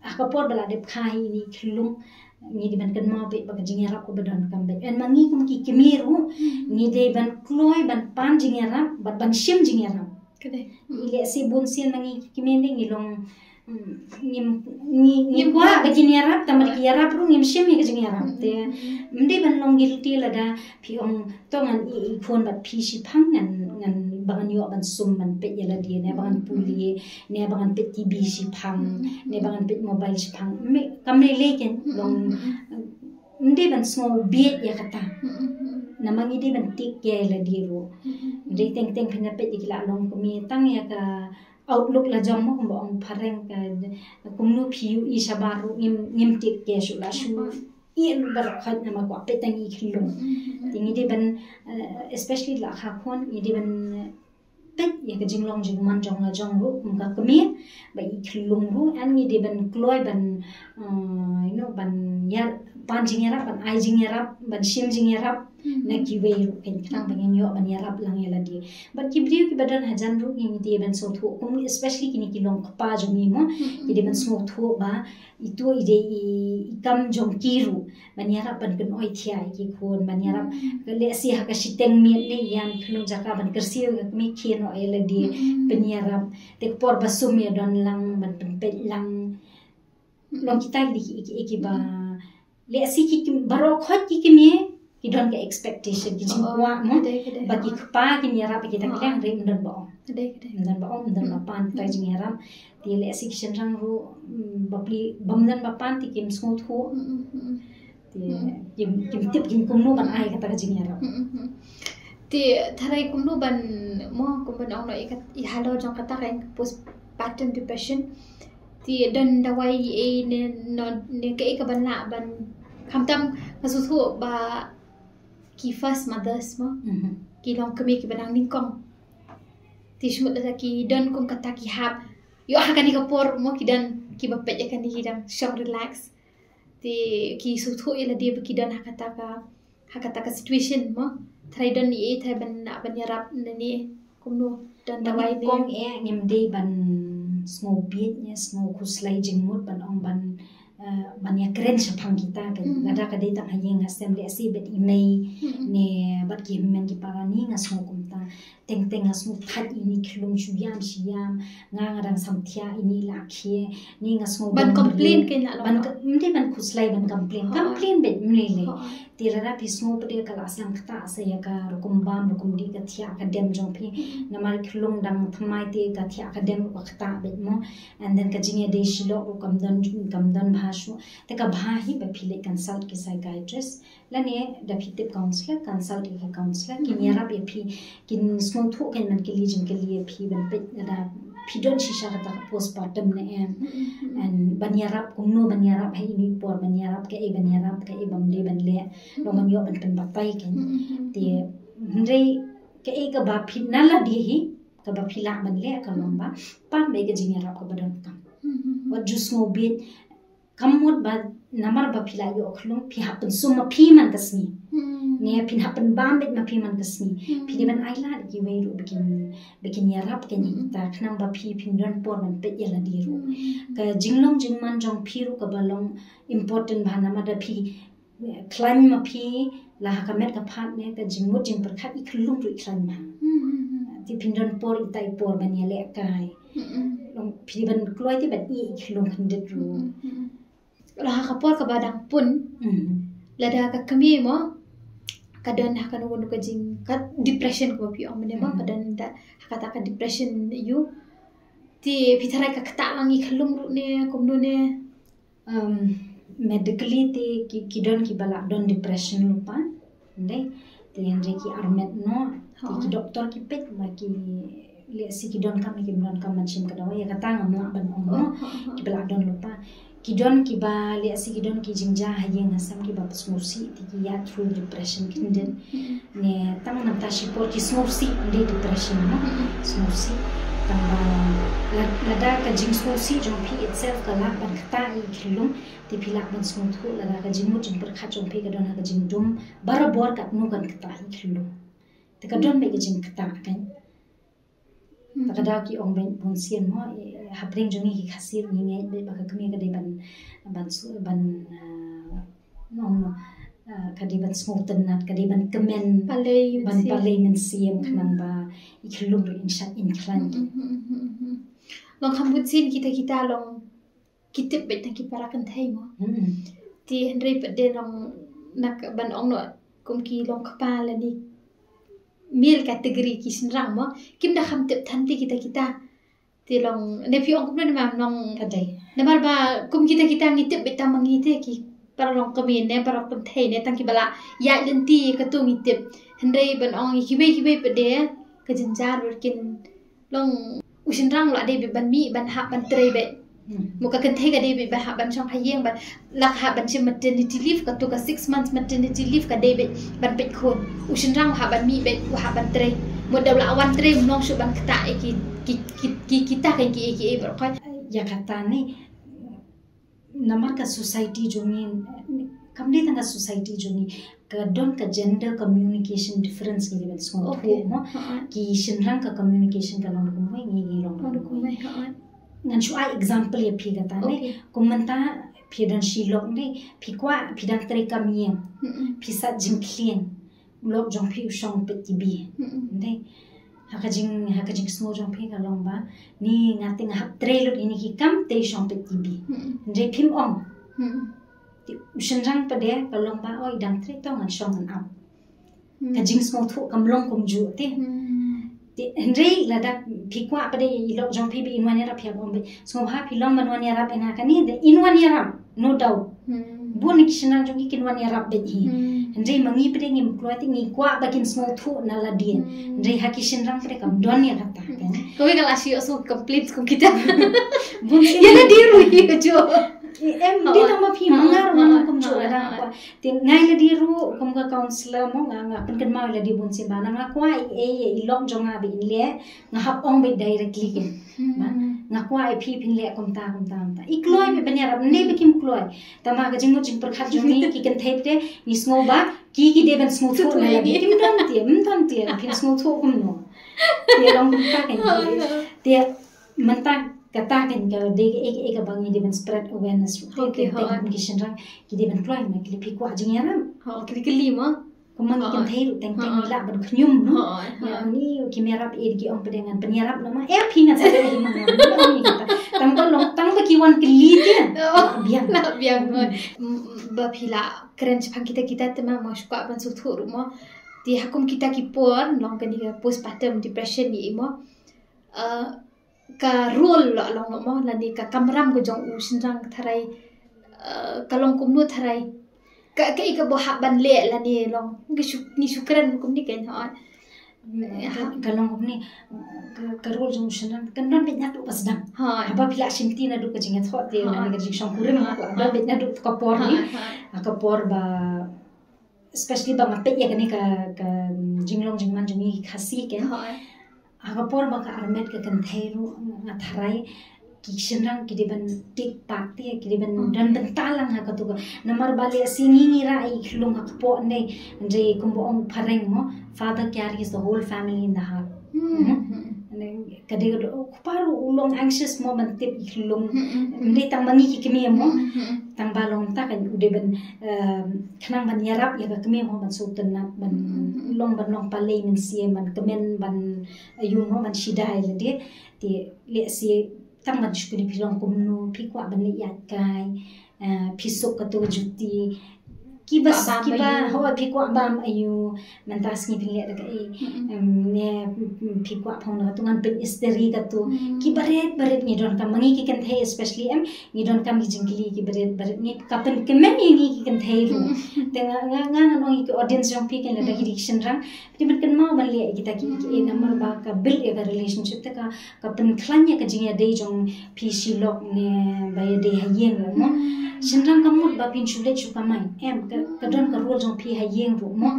ha ka por ba la dep kha ïa ine i khyllung, ngi dei ban kynmaw beit ba ka jingïarap kaba donkam beit. Hynrei ma ngi kum ki kmie ruh, ngi dei ban kloi ban pan jingïarap bad ban shim jingïarap. Ka dei. Lehse bun sien ma ngi ki kmie ngi long, mm, ngi, ngi, ngi kwah ba kin ïarap, tangba ki ïarap ruh ngim shim ïa ka jingïarap. Te ym dei ban long guilty lada phi ong to ngan ïeh ïa i khun bad phi shiphang, ngan, ngan, ba ngan ïoh ban sum ban peit ïa lade, ne ba ngan pule, ne ba ngan peit T V shiphang, ne ba ngan peit mobile shiphang. Me, kam lei lei kan long, ym dei ban sngew bieit ïa kata. Namar ngi dei ban take care ïa lade ruh. Ym dei teng teng phin ïa peit ïa ki la long kmie tang ïa ka outlook la jong mo, kumba ong phareng ka, kumno phi ïohi shabar ruh ngim, ngim take care shuh, la shu ïeh lut baroh khoit namar kwah peit tang ïa i khyllung. Te ngi dei ban, eh, especially la kha khun, ngi dei ban, eh, peit ïa ka jinglong jingman jong la jong ruh kum ka kmie, ba i khyllung ruh, and ngi dei ban kloi ban, eh, you know, ban ïa, pan jingïarap, ban ai jingïarap, ban shim jingïarap na kiwei ruh, kan, khnang ba ngin ïoh ban ïarap lang ïa lade. Bad ki briew kiba don hajan ruh ngi dei ban sngewthuh, kum especially kine ki long kpa jong ngi mo, ki dei ban sngewthuh ba itu i dei i, i kam jong ki ruh ban ïarap ban kynoi thiah ïa ki khun, ban ïarap, ka lehse ha ka shiteng miet ne ïa khyllung jaka ban kyrsiew ïa ka kmie, khie noh ïa lade, pynïarap. Te ka por ba sum ïa don lang ban pynpeit lang. Long kita ki dei ki, ki, kiba lehse ki, ki baroh khoit ki kmie ki don ka expectation, ki jingkwah mo, ka dei, ka dei, ba ki kpa kin ïarap ïa kita ki liang, hynrei ym don ba ong. Ka dei, ka dei. Ym don ba ong, ym don ba pan kita ki jingïarap. Te lehse ki shynrang ruh, mm, ba pli, bym don ba pan te kim sngewthuh. Te kim, kim tip kim kumno ban ai kata ka jingïarap. Te tharai kumno ban mo, kumno ban ong noh ïa kat, ïa halor jong kata ka postpartum depression. Te don dawai ei ne, no, ne kaei kaban lah ban, khamtam nga sngewthuh ba ki first mothers mo, ki long kmie kiba nang nyngkong. Te shimut lada ki don kum kata ki hap, ïoh ha kane ka por mo ki don kiba peit ïa kane ki dang shong relax. Te ki sngewthuh ïa lade ba ki don ha kata ka, ha kata ka situation mo. Tharai don ei ei tharai ban, ban ïarap ne, ne kumno, don dawai ne. Kong eh, ngim dei ban sngew bieit ne sngew khuslai jingmut ban ong ban, eh, ban ïakren shaphang kita kan. Lada ka dei tang ha ïing ha sem lehse bad i mei ne bad ki hynmen ki para, ne nga sngew kumta. Teng teng nga sngew thait ïa ine i khyllung shu ïam shi ïam, nga nga dang sam thiah, ine i la khie, ne nga sngew ban complain kan, la ban, ym dei ban khuslai ban complain. Complain beit ym lei lei. Te lada phi sngew pat de ka la sdang ktah sa ïa ka rukom bam rukom dih, ka thiah ka dem jong phi. Namar khyllung dang thymmai te ka thiah ka dem ruh ka ktah beit mo. And then ka jingïadei shilok ruh kam don, kam don bha shuh. Te ka bha hi ba phi leit consult ki psychiatrist. Lane da phi tip counsellor, consult ïa ki counsellor, kin ïarap ïa phi, kin sngewthuh, kin man kylli jingkylli ïa phi ban peit lada phi don shisha kata ka postpartum ne em. And ban ïarap kumno, ban ïarap ha ine i por, ban ïarap kaei, ban ïarap kaei bym dei ban leh, long ban ïoh ban pynbatai kan. Te hynrei kaei kaba phi na lade hi, kaba phi lah ban leh ka long ba pan beit ka jingïarap kaba donkam. Wat ju sngew bieit. Kam mut ba namar ba phi la ïoh khyllung phi hap pynsum ma phi man ka sngi. Ne phin hap pynbam beit ma phi man ka sngi. Phi dei ban ai lad ïa kiwei ruh ba kin, ba kin ïarap ïa kita khnang ba phi phin don por ban peit ïa lade ruh. Ka jinglong jingman jong phi ruh kaba long important bha namar da phi khlaiñ ma phi la ha ka met ka phad ne ka jingmut jingpyrkhat i khyllung ruh i khlaiñ ma. Te phin don por ita i por ban ïalehkai. Long phi dei ban kloi te ban ïeh i khyllung khyndiat ruh. La ha ka por kaba dang pun, lada ka kmie mo ka don ha kano kano ka jing, ka depression kaba phi ong mynne mo, ka don da ha kata ka depression ïa u. Te phi tharai ka ktah lang i khyllung ruh ne kumno ne? Um, medically te ki, ki don kiba la don depression lypa. Ym dei, te hynrei ki armet noh, te ki doktor ki peit ba ki lehse ki donkam ne kim donkam ban shim ka dawai, ïa kata ngam lah ban ong noh. Kiba la don lypa. Ki don kiba lehse ki don ki jingjia ha ïing ha sem kiba sngewsih, te ki ïaid through depression khyndiat. Ne tang nangta shipor ki sngewsih, ym dei depression noh. Sngewsih. Tang ba la- lada ka jingsngewsih jong phi itself ka lah ban ktah ïa i khyllung, te phi lah ban sngewthuh lada ka jingmut jingpyrkhat jong phi ka don ha ka jingdum barabor katno kan ktah ïa i khyllung. Te ka don beit ka jingktah kan. Ta ka daw ki ong beit bun sien mo, eh, hapdeng jong ngi ki Khasi ngi ngeit beit ba ka kmie ka dei ban, ban su- ban, ah, nong no, ah, ka dei ban sngewtynnat, ka dei ban kmen, Palei ban mynsiem. Palei mynsiem khnang ba i khyllung ruh in shait in khlaiñ. Long kham bun sien kita kita long ki tip beit tang ki para kynthei mo. Hmm. Te hynrei pat de long na ka ban ong no kum ki long kpa lane male category ki shynrang mo. Kim da kham tip than te kita kita. Te long ne phi ong kumno ne ma long. Ka dei. Namar ba kum kita kita ngi tip beit tang ma ngi te ki para long kmie ne para kynthei ne tang ki ba la ïaid lynti katu ngi tip. Hynrei ban ong kiwei kiwei pat de ka jynjar ruh kin long u shynrang la dei beit ban mih ban hap ban trei beit. Hmm. Mo ka kynthei ka dei beit ban hap ban shong ha ïing ban la ka hap ban shim maternity leave, katu ka six months maternity leave ka dei beit ban peit khun. U shynrang u hap ban mih beit, u hap ban trei. Mo da u la wan trei um long shuh ban ktah ïa ki ki ki ki kita kan ki ki baroh khoit. Ïa kata ne namar ka society jong ngi, kam dei tang ka society jong ngi, ka don ka gender communication difference ngi dei ban sngewthuh. Okay. Mo. Ha. Ki shynrang ka communication ka long da kumwei, ngi ngi long da kumwei. Ha. Ngan shu ai example ïa phi kata ne. Okay. Kum mynta phi don shi lok ne, phi kwah phi dang trei kam ïing. Mm-mm. Phi sah jingkhlieng. U lok jong phi u shong peit TV. Mm-mm. Dei. Ha ka jing ha ka jingsngew jong phi ka long ba ni nga te nga hap trei lut ïa kine ki kam te i shong peit TV. Mm-mm. Hynrei phim ong. Mm-mm. Te u shynrang pat de ka long ba oi dang trei to ngan shong ngan ap. Mm. Ka jingsngewthuh kam long kumjuh te. Mm. Te hynrei lada phi kwah pat de i lok jong phi ba in wan ïarap phi hap ong beit sngewbha phi long ban wan ïarap ïa nga kane, da in wan ïarap. No doubt. Hmm. Bun ki shynrang jong ngi kin wan ïarap beit hi. Hmm. Hynrei ma ngi pat de ngim kloi te ngi kwah ba kin sngewthuh na lade. Hmm. Hynrei ha ki shynrang pat de kam don ïa kata. Hmm. Kan? Kawei ka la shu ïoh sngew complaints kum kita. Bun sien. Ïa lade ruh hi ka jong. Em, dei tang ma phi ma nga ruh nga long kumjuh lada nga kwah. Te nga ïa lade ruh kum ka counselor mo nga nga pynkynmaw ïa lade bun sien ba nga kwah i, i, i lok jong nga ba in leh. Nga hap ong beit directly kin. Hmm. Ba, nga kwah ïa phi phin leh kumta kumta kumta. I kloi beit ban ïarap, ne ba kim kloi. Tangba ka jingmut jingpyrkhat jong ngi ki kynthei pat de ngi sngew ba ki ki dei ban sngewthuh na lade. Kim don te, ym don te, phin sngewthuh kumno. Te long kumta kan. Te mynta kata kan ka dei kaei kaei kaba ngi dei ban spread awareness ruh. Okay, te, te, hooid. Kum ki shynrang ki dei ban kloi ma ki leh phi kwah jingïarap. Hooid, kylli kylli mo. Kumba ngi kynthei ruh teng teng ngi lah ban khñium, no? Hooid, hooid. Ïa, ni ki ïarap ïa ki ong pat de ngan pynïarap namar ïa phi ngan sa dei hi ma nga. Ni ong ïa kita. Tang ba long, tang ba ki wan kylli te. Oh, lah biang. Lah biang, hooid. Mm, mm, ba phi la kren shaphang kita kita te ma, ma shu kwah ban sngewthuh ruh mo. Te ha kum kita ki por, long kane ka postpartum depression ïa i mo. Eh, ka role la long mo, lane ka kamram ka jong u shynrang tharai, eh, ka long kumno tharai. Ka, kaei kaba hap ban leh lane long. Ngi shu, ngi shu kren kumne kan, hooid. Ka, ka long kumne, ka, ka role jong u shynrang kan don beit naduh ba sdang. Hooid. Haba phi la shimti naduh ka jingïathoh te, hooid, lane ka jingshongkurim, hooid, ka don beit naduh ka por ne. Hooid, hooid. Ka por ba especially ba nga peit ïa kane ka, ka jinglong jingman jong ngi ki Khasi kan. Hooid. Ha ka por ba ka armet ka kynthei ruh nga tharai ki shynrang ki dei ban take part te, ki dei ban, okay, don bynta lang ha katu ka. Namar ba lehse ngi ngi rah ïa i khyllung ha kpoh ne, hynrei kumba ong phareng mo, father carries the whole family in the heart. Hmm. Hmm. Ne, ka dei ka do, oh, kpa ruh u long anxious mo ban tip i khyllung. Hmm, hmm, hmm. Ym dei tang ma ngi ki kmie mo. Hmm, hmm. Tang ba long ta kan u dei ban, um, khnang ban ïarap ïa ka kmie mo ban sngewtynnat ban, hmm, hmm, long ban long palei mynsiem ban kmen ban, uh, ïoh mo ban shida ïa lade. Te lehse tang ban shu kylli phi long kumno, phi kwah ban leh ïaid kai. Eh, phi suk katu ka juti. Kiba, kwah bam kiba, aiu, hooid, phi kwah bam aiu. Mynta sngi phin leh da kaei. Mm-mm. Em, ne, phi kwah phong da katu ngan pynistri katu. Mm. Ki barit barit ngi donkam ma ngi ki kynthei especially em. Ngi donkam ki jingkylli ki barit barit ngi ka pynkmen ïa ngi ki kynthei ruh. Mm. Te nga, nga, nga, ngan ong ïa ki audience jong phi kin lada, mm, ki dei ki shynrang. Phi ban kynmaw ban leh ïa kita ki, ki, mm, namar ba ka build ïa ka relationship te ka, ka pynkhlaiñ ïa ka jingïadei jong phi shi lok ne ba ïadei ha ïing mo. Hmm. Shynrang kam mut ba phin shu leit shu kamai. Em, ka, Ka don ka role jong phi ha ïing ruh mo.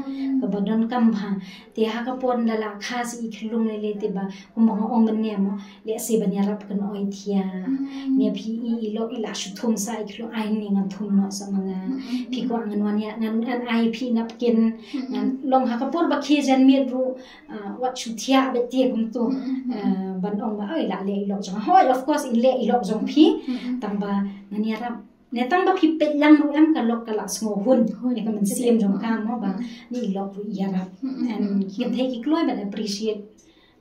Kaba donkam bha. Te ha ka por nda la kha sa i khyllung lei lei te ba kumba nga ong mynne mo. Lehse ban ïarap kan oi thiah. Ne phi i i lok i la shu thum sa i khyllung ai ne ngan thum noh sa ma nga. Phi kwah ngan wan ïa ngan ngan ai phi napkin. Ngan long ha ka por ba khie jan miet ruh. Ah, wat shu thiah beit te kumtu. Ah, ban ong ba oi la leh i lok jong. Hoi, of course in leh i lok jong phi. Tang ba ngan ïarap. Ne tang ba phi peit lang ruh em ka lok ka la sngew hun. Ne ka mynsiem jong ka mo ba ni i lok ruh ïarap. And ki kynthei ki kloi ban appreciate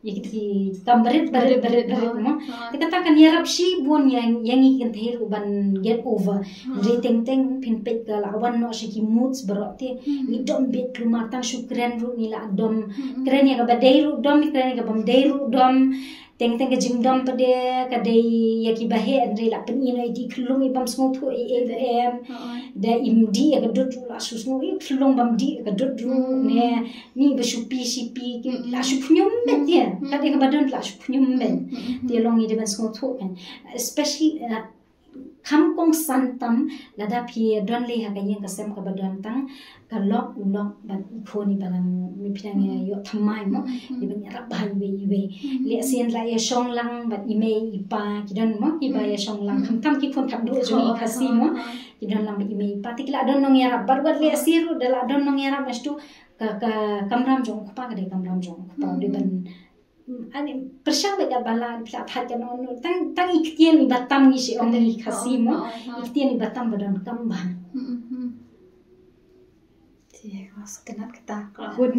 ïa ki kam barit barit barit barit mo. Te kata kan ïarap shibun ïa ïa ngi ki kynthei ruh ban get over. Ri teng teng phin peit ka la wan noh sha ki moods baroh te. Ngi dom bit klumar tang shu kren ruh ngi la dom. Kren ïa kaba dei ruh dom, kren ïa kabam dei ruh dom. Teng teng ka jingdom pat de ka dei ïa kiba heh, hynrei la pyni noh ïa ki khyllung i bym sngewthuh ei ei ruh em. Da im dih ïa ka dud ruh la shu sngew i khyllung bym dih ïa ka dud ruh ne ni ba shu pi shi pi ki la shu khñium beit ïa. Ka dei kaba don la shu khñium beit. Te long i dei ban sngewthuh kan. Especially, uh, kham kongsan tam lada phi don lei ha ka ïing ka sem kaba don tang ka lok u lok bad i khun i ba nang mi phi nang ïoh thymmai mo. I ban ïarap bha iwei iwei. Lehse la ïa shong lang bad i mei i pa ki don mo kiba ïa shong lang khamtam ki khun khatduh jong i Khasi mo. Ki don lang bad i mei i pa te ki la don nongïarap bad wat lehse ruh da la don nongïarap mastu ka ka kamram jong u kpa ka dei kamram jong u kpa u dei ban Ani pyrshang beit da ba la phi la thait ka non tang tang i ktien i ba tam ngi shi ong ngi Khasi mo. I ktien i ba tam ba donkam bha. Ti nga sngewtynnat kata ka hun.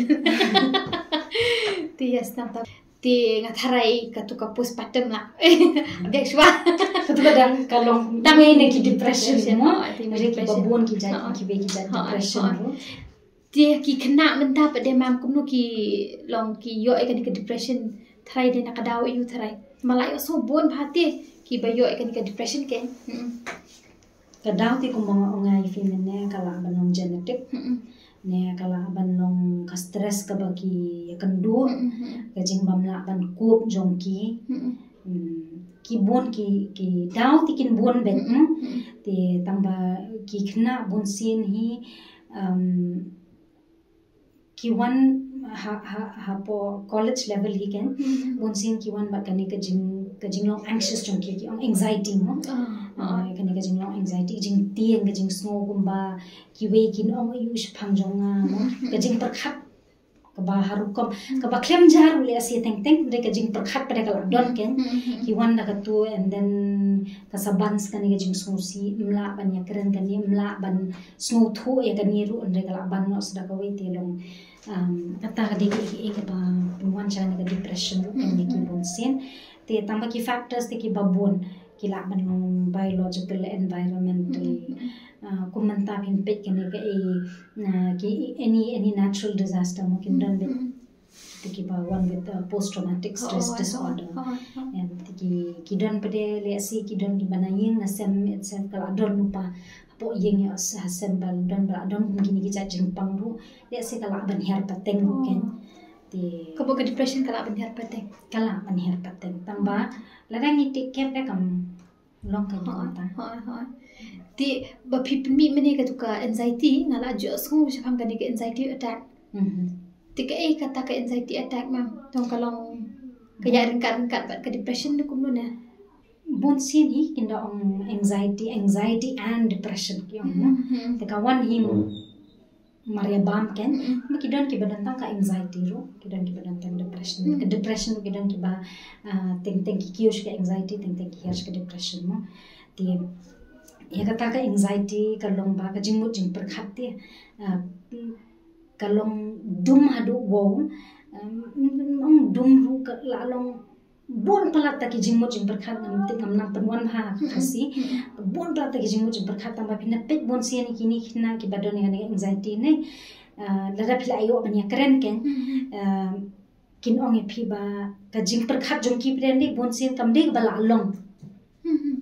Ti ïa sngewtynnat. Ti nga tharai katu ka postpartum la. Biang shuwa. Katu ka dang ka long tang ne ki depression mo. Ri ki ba bun ki jait ki ba ki jait depression mo. Te ki khynnah mynta pat de mam kumno ki long ki ïoh ïa kane ka depression tharai de na ka daw ïa u tharai. Ma la ïoh sngewbun bha te ki ba ïoh ïa kane ka depression ke. Ka daw te kumba nga ong ïa phi mynne ka lah ban long genetic. Ne ka lah ban long ka stress kaba ki ïa kynduh. Ka jingbym lah ban cope jong ki. Ki bun ki ki daw te kin bun beit. Te tang ba ki khynnah bun sien hi um, ki wan ha ha ha po college level hi ken bun sien ki wan bad kane ka jing ka jinglong anxious jong ki ki ong anxiety mo. Kane ka jinglong anxiety jingtieng ka jingsngew kumba kiwei kin ong ayu shaphang jong nga mo ka jingpyrkhat kaba harukom kaba khlem jar u leh asi teng teng de ka jingpyrkhat pat de ka la don ken ki wan da katu and then ka sa ban sa kane ka jingsngewsih mla ban ïa kren kane mla ban sngewthuh ïa kane ruh hynrei ka lah ban noh sa da kawei te long kata ka dei ka ïa ka ba pynwan sha kane ka depression ruh kane ki bun sien te tang ba ki factors te ki ba bun ki lah ban long biological environmental kum mynta phin peit kane ka i ki any any natural disaster mo kin don beit te ki ba wan with post traumatic stress disorder. Te ki ki don pat de leh asi ki don ki ba na ïing na sem itself ka lah don lypa hapoh ïing ïa ha sem ba don ba lah don kum kine ki jait jingpang ruh leh asi ka lah ban hiar pateng ruh ken. Te ka bok ka depression ka lah ban hiar pateng. Ka lah ban hiar pateng tang ba lada ngi take care da kam long ka jingpang. Te ba phi pynmih mynne katu ka anxiety nga lah ju sngew shaphang kane ka anxiety attack. Te kaei kata ka anxiety attack mam tang ka long ka ïa ryngkat ryngkat bad ka depression ne kumno ne. Bun sien hi kin da ong anxiety anxiety and depression ki ong. Te ka wan hi mar ïa bam ken ba ki don ki ba don tang ka anxiety ruh ki don ki ba don tang depression ka depression ruh ki don ki ba teng teng ki kiew sha ka anxiety teng teng ki hiar sha ka depression mo. Te ïa kata ka anxiety ka long ba ka jingmut jingpyrkhat te ka long dum haduh wow ong dum ruh ka la long bun palat ta ki jingmut jingpyrkhat ngam tip ngam nang pynwan bha ha Khasi. Bun palat ta ki jingmut jingpyrkhat tang ba phin da peit bun sien ïa kine khynnah ki ba don ïa kane ka anxiety ne lada phi la ïoh ban ïa kren ken kin ong ïa phi ba ka jingpyrkhat jong ki phi ne bun sien kam dei ba la long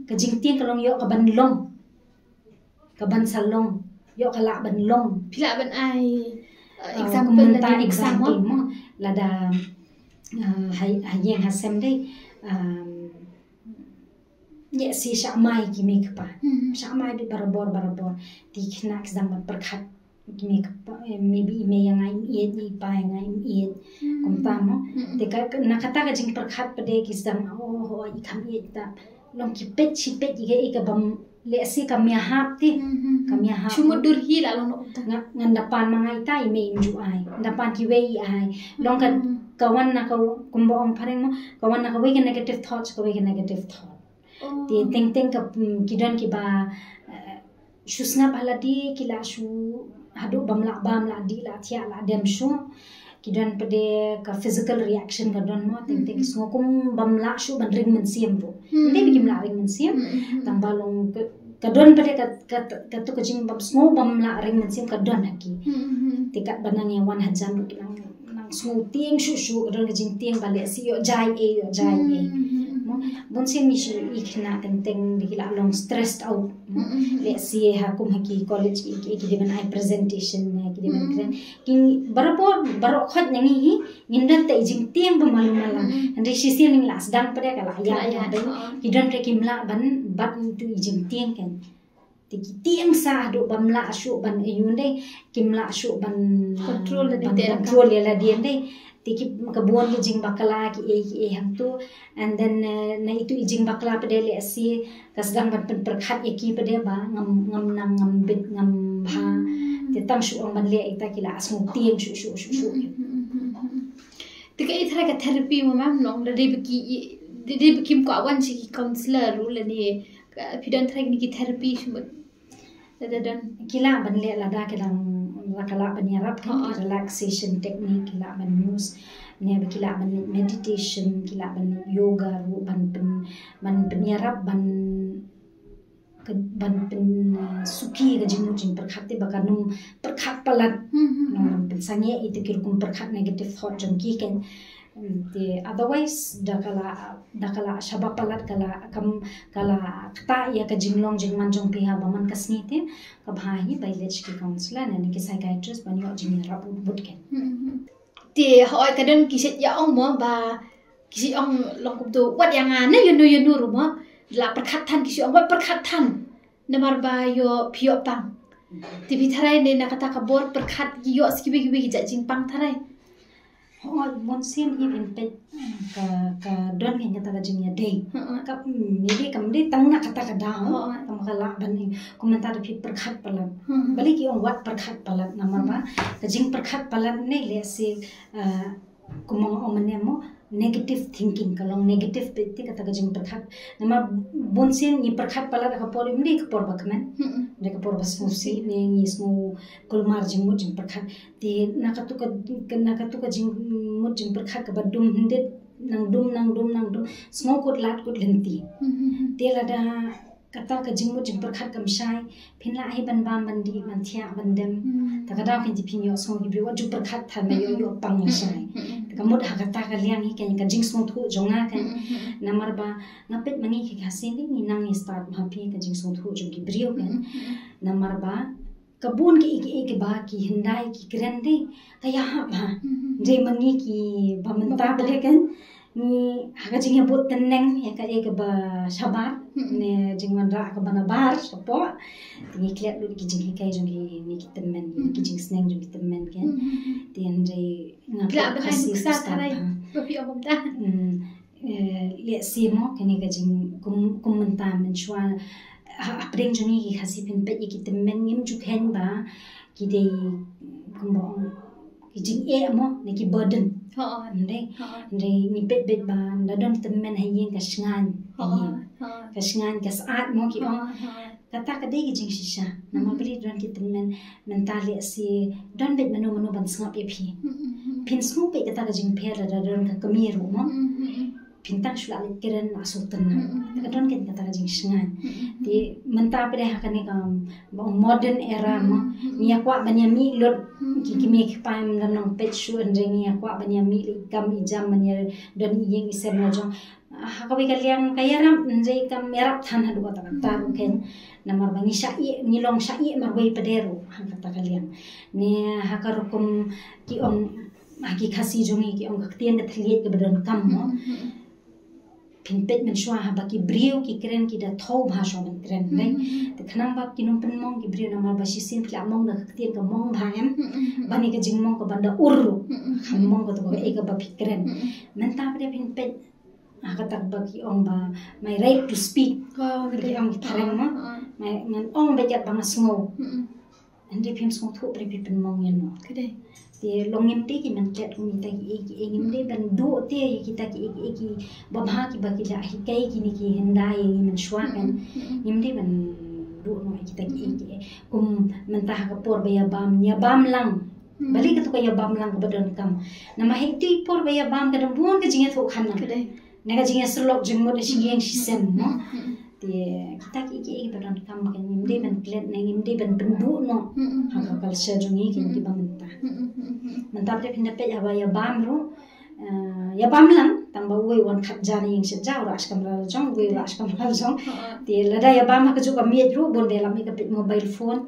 ka jingtieng ka long ïoh ka ban long ka ban sa long ïoh ka lah ban long. Phi lah ban ai example mynta example mo lada ha ïing ha sem dei ïa si sha mai ki mei kpa sha mai bi barabor barabor ti khynnah ki dang ban pyrkhat Maybe i mei ïa nga im ïeit, i pa ïa nga im ïeit. Kumta mo. Te ka, na kata ka jingpyrkhat pat de ki sdang, oh, oh, i kham ïeit ta. Long ki peit shi peit i ka, i ka bam lehse kam ïahap te. Kam ïahap. Shu mut dur hi la long. Nga, ngan da pan ma nga ita i mei im ju ai. Da pan kiwei i ai. Long ka, ka wan na ka, kumba ong phareng mo, ka wan na kawei ka negative thought, kawei ka negative thought. Te teng teng ka, mm, ki don kiba, eh, shu sngap ha lade, ki la shu haduh bam lah bam lah dih lah thiah lah dem shuh. Ki don pat de ka physical reaction ka don mo, teng teng ki sngew kum bam lah shuh ban ring mynsiem ruh. Ym dei ba kim lah ring mynsiem, tang ba long ka, ka don pat de ka, ka, katu ka jingbam sngew bam lah ring mynsiem ka don ha ki. Te katba nang ïa wan hajan ruh ki nang, nang sngew tieng shuh shuh, ka don ka jingtieng ba lehse ïoh jai ei, ïoh jai ei. Mo, bun sien ngi shu i khynnah teng teng da ki la long stressed out. Lehse ha kum ha ki college ki, ki, ki dei ban ai presentation ne, ki dei ban kren. Ki barabor, baroh khoit na ngi hi, ngin don te i jingtieng ba malu mala. Hynrei shisien ngi la sdang pat de ka la ïa, ki don te kim lah ban bat ngi tu i jingtieng kan. Te ki tieng sa haduh bam lah shuh ban ïa u dei, kim lah shuh ban control ïa lade dei. Te ki ka bun ki jingbakla ki ei ki ei hangtu. And then, eh, na itu i jingbakla pat de lehse ka sdang ban pynpyrkhat ïa ki pat de ba ngam, ngam nang, ngam bit, ngam bha. Te tang shu ong ban leh ita ki la sngew tieng shuh shuh shuh shuh. Te ka i tharai ka therapy mo mam long da dei ba ki, da dei ba kim kwah wan sha ki counselor ruh lane phi don tharai kine ki therapy shu mut. Ki lah ban leh lada ki dang, lada ka lah ban ïarap ki relaxation technique ki lah ban use. Ne ba ki lah ban leh meditation, ki lah ban leh yoga ruh ban pyn, ban pynïarap ban, ban pyn, uh, suki ka jingmut jingpyrkhat te ba kan ym pyrkhat palat. Ban pynsangeh ïa ki rukom pyrkhat negative thought jong ki kan. Te otherwise da ka la, da ka la shaba palat ka la kam, ka la ktah ïa ka jinglong jingman jong phi ha ba man ka sngi te, ka bha hi ba i leit sha ki counselor ne ki psychiatrist ban ïoh jingïarap bud bud kan. Te hooid ka don ki shet ïa ong mo ba ki shet ong long kumto wat ïa nga ne ïano ïano ruh mo, la pyrkhat than ki shet ong wat pyrkhat than. Namar ba ïoh phi ïoh pang. Te phi tharai ne na kata ka bor pyrkhat ki ïoh sa kiwei kiwei ki jait jingpang tharai. Hooid, bun sien hi phin peit ka, ka don kata ka jingïadei. Ka, mm, maybe kam dei tang na kata ka daw. Kam ka lah ban kum mynta da phi pyrkhat palat. Balei ki ong wat pyrkhat palat namar ba ka jingpyrkhat palat ne lehse, uh, kum ong mynne mo negative thinking, ka long negative peit te kata ka jingpyrkhat. Namar bun sien ngi pyrkhat palat ha ka por, ym dei ka por ba kmen. Dei ka por ba sngewsih ne ngi sngew kulmar jingmut jingpyrkhat. Te na katu ka, na katu ka jingmut jingpyrkhat kaba dum hyndet, nang dum, nang dum, nang dum, sngew kut lad kut lynti. Te lada kata ka jingmut jingpyrkhat kam shai, phin lah hi ban bam ban dih ban thiah ban dem. Ta ka daw phin, phin ïoh sngew ki briew wat ju pyrkhat than ba ïoh, ïoh pang ïa shai. Ta ka mut ha kata ka liang hi kan ka jingsngewthuh jong nga kan. Namar ba nga peit ma ngi ki Khasi ne ngi nang ngi stad ma phi ka jingsngewthuh jong ki briew kan. Namar ba ka bun ki, ki, ki ba ki hyndai ki kren dei ka ïahap ha. Dei ma ngi ki ba mynta ba dei kan. Ngi ha ka jingïabud tneng ïa ka, ïa kaba shabar ne jingwanrah kaba nabar shapoh. Te ngi klet lut ki jinghikai jong ki, ngi ki tymmen, ki jingsneng jong ki tymmen kan. Te hynrei nga phi la ban ai nuksa tharai ba phi ong kumta. Eh, lehse mo kane ka jing kum, kum mynta mynshuwa ha, hapdeng jong ngi ki Khasi phin peit ïa ki tymmen ngim ju kheiñ ba ki dei kumba ong ki jingeh mo ne ki burden. Hooid. Hynrei, hynrei ngi peit beit ba da don tymmen ha ïing ka shngaiñ. Hooid. Ka shngaiñ ka syaid mo ki ong. Kata ka dei ka jingshisha. Namar balei don ki tymmen mynta lehse don beit mano mano ban sngap ïa phi. Phin sngew beit kata ka jingpher lada don ka kmie ruh mo. Phin tang shu la leit kren la shu tynna. Ka don kan kata ka jingshngaiñ. Te mynta pat de ha kane ka modern era mo ngi ïa kwah ban ïa mih lut ki kmie ki kpa, ym don nongpeit shuh hynrei ngi ïa kwah ban ïa mih leit kam i jam ban ïa don i ïing i sem la jong. Ha kawei ka liang ka ïarap hynrei kam ïarap than haduh katta katta ruh kan. Namar ba ngi shah ïeh, ngi long shah ïeh marwei pat de ruh ha kata ka liang. Ne ha ka rukom ki ong ha ki Khasi jong ngi ki ong ka ktien ka thylliej kaba donkam mo. Peit mynshuwa haba ki briew ki kren ki da thaw bha shuwa ban kren, ne? Te khnang ba kin ym pynmong ki briew namar ba shisien phi la mong da ka ktien ka mong bha em. Ban ïa ka jingmong ka ban da ur ruh. Kham mong ka to ka ei kaba phi kren. Mynta pat phin peit ha kata ba ki ong ba my right to speak. Ba ki ong ki phareng ma. Ngan ong beit ïa ba nga sngew. Hynrei phim sngewthuh, hynrei phi pynmong ïa no. Te long ngim dei ki ban klet kum kita ki ei ki ei, ngim dei ban duh te ïa kita ki ei ki ei kiba bha kiba ki la hikai kine ki hyndai ïa ngi mynshuwa, kan. Ngim dei ban duh noh ïa kita ki ei ki ei. Kum mynta ha ka por ba ïa bam, ïa bam lang. Balei kato ka ïa bam lang kaba donkam? Namar ha kito ki por ba ïa bam ka don bun ka jingïathuh khana. Na ka jingïasyllok jingmut da shi ïing shi sem, no? Te kita ki ei ki ei kiba donkam, kan, ngim dei ban klet ne ngim dei ban pynduh noh ha ka culture jong ngi, kan, kiba mynta. Mynta pat phin da peit haba ïa bam ruh, ïa bam lang, tang ba uwei u wan khat ja na ïing shet ja, u rah sha kamra la jong, uwei u rah sha kamra la jong. Te lada ïa bam ha kajuh ka miej ruh, bun ba ïa lap ïa ka peit mobile phone.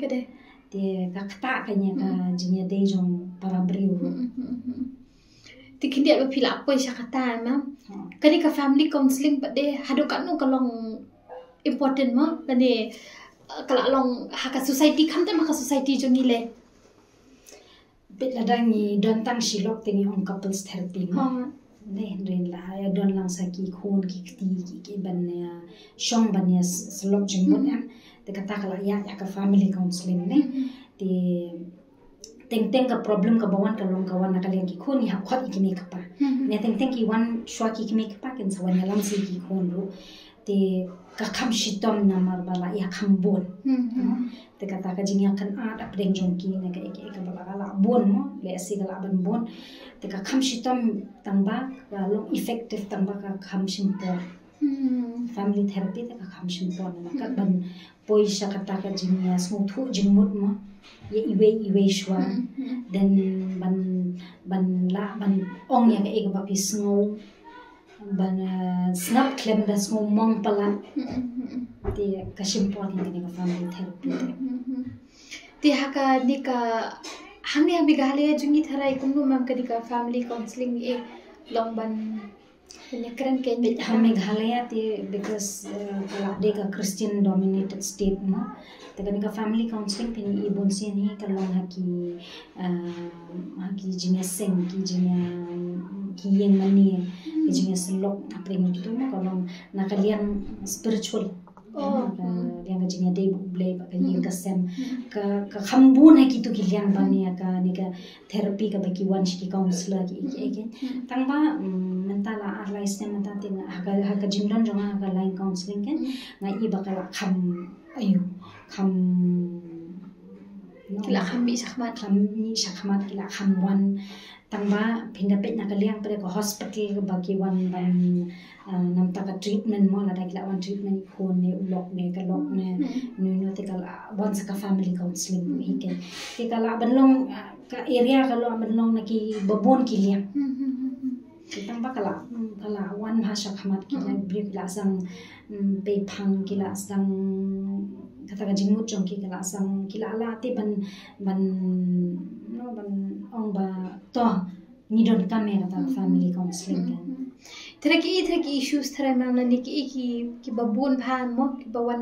Te ka ktah ka ïa ka jingïadei jong para briew ruh. Te khyndiat ba phi la poi sha kata, ma. Kane ka family counseling pat de haduh katno ka long important, ma? Lane ka la long ha ka society, khamtam ha ka society jong ngi lei? Bit lada ngi don tang shi lok te ngi ong couples therapy, ma. Ne, hynrei la ïa don lang sa ki khun ki kti ki ki ban ïa shong ban ïa syllok jingmut, em. Te kata ka la ïa ïa ka family counseling, ne. Te teng teng ka problem kaba wan ka long ka wan na ka liang ki khun, ngi hap khot ïa ki mei kpa. Ne teng teng ki wan shuwa ki mei kpa, kin sa wan ïalam sa ki khun ruh. Te ka kham shitom namar ba la ïa kham bun. Te kata ka jingïakynad hapdeng jong ki ne ka ei ka ei kaba la ka la bun, mo, lehse ka la ban bun. Te ka kham shitom tang ba ka long effective, tang ba ka kham shim por. Family therapy te ka kham shim por namar ka ban poi sha kata ka jingïasngewthuh jingmut, mo, ïa iwei iwei shuwa. Then ban, ban lah ban ong ïa ka ei kaba phi sngew, ban, eh, sngap khlem da sngew mong palat. Te ka shim por kane ka family therapy te. Te ha kane ka, hangne ha Meghalaya jong ngi tharai kumno, ma, kane ka family counseling, eh, long ban, ban ïakren? Kane ha Meghalaya te because, eh, ka la dei ka Christian dominated state, mo. Te kane ka family counseling phin i bunsien hi ka long ha ki, eh, ha ki jingïaseng, ki jingïa, ki ïing mane, ki jingïasyllok, hapdeng kito, mo, ka long na ka liang spiritual. Ka liang ka jingïadei bad U Blei bad ka ïing ka sem. Ka, ka kham bun ha kito ki liang ban ïa kane ka therapy kaba ki wan sha ki counselor ki ei ki ei. Tang ba, mm, mynta la ar lai snem mynta te nga ha ka, ha ka jingdon jong nga ha ka line counseling, kan, nga i ba ka la kham, ayu, kham, no, ki la kham mih shakhmat. Kham mih shakhmat, ki la kham wan. Tang ba phin da peit na ka liang pat ka hospital kaba ki wan ban, ah, namta ka treatment, mo, lada ki la wan treatment i khun ne u lok ne ka lok ne, ne, ne, te ka la wan sa ka family counseling hi, kan. Te ka la ban long, ah, ka area ka la ban long na kiba bun ki liang. Te tang ba ka la, mm, ka la wan bha shakhmat, ki la briew ki la sdang, mm, pei phang, ki la sdang, kata ka jingmut jong ki ka la sdang, ki la lah te ban, ban, no, ban ong ba to ngi donkam ïa kata ka family counseling, kan. Te ki, te ki issues tharai, ma, lane ki, ki, kiba bun bha, mo, kiba wan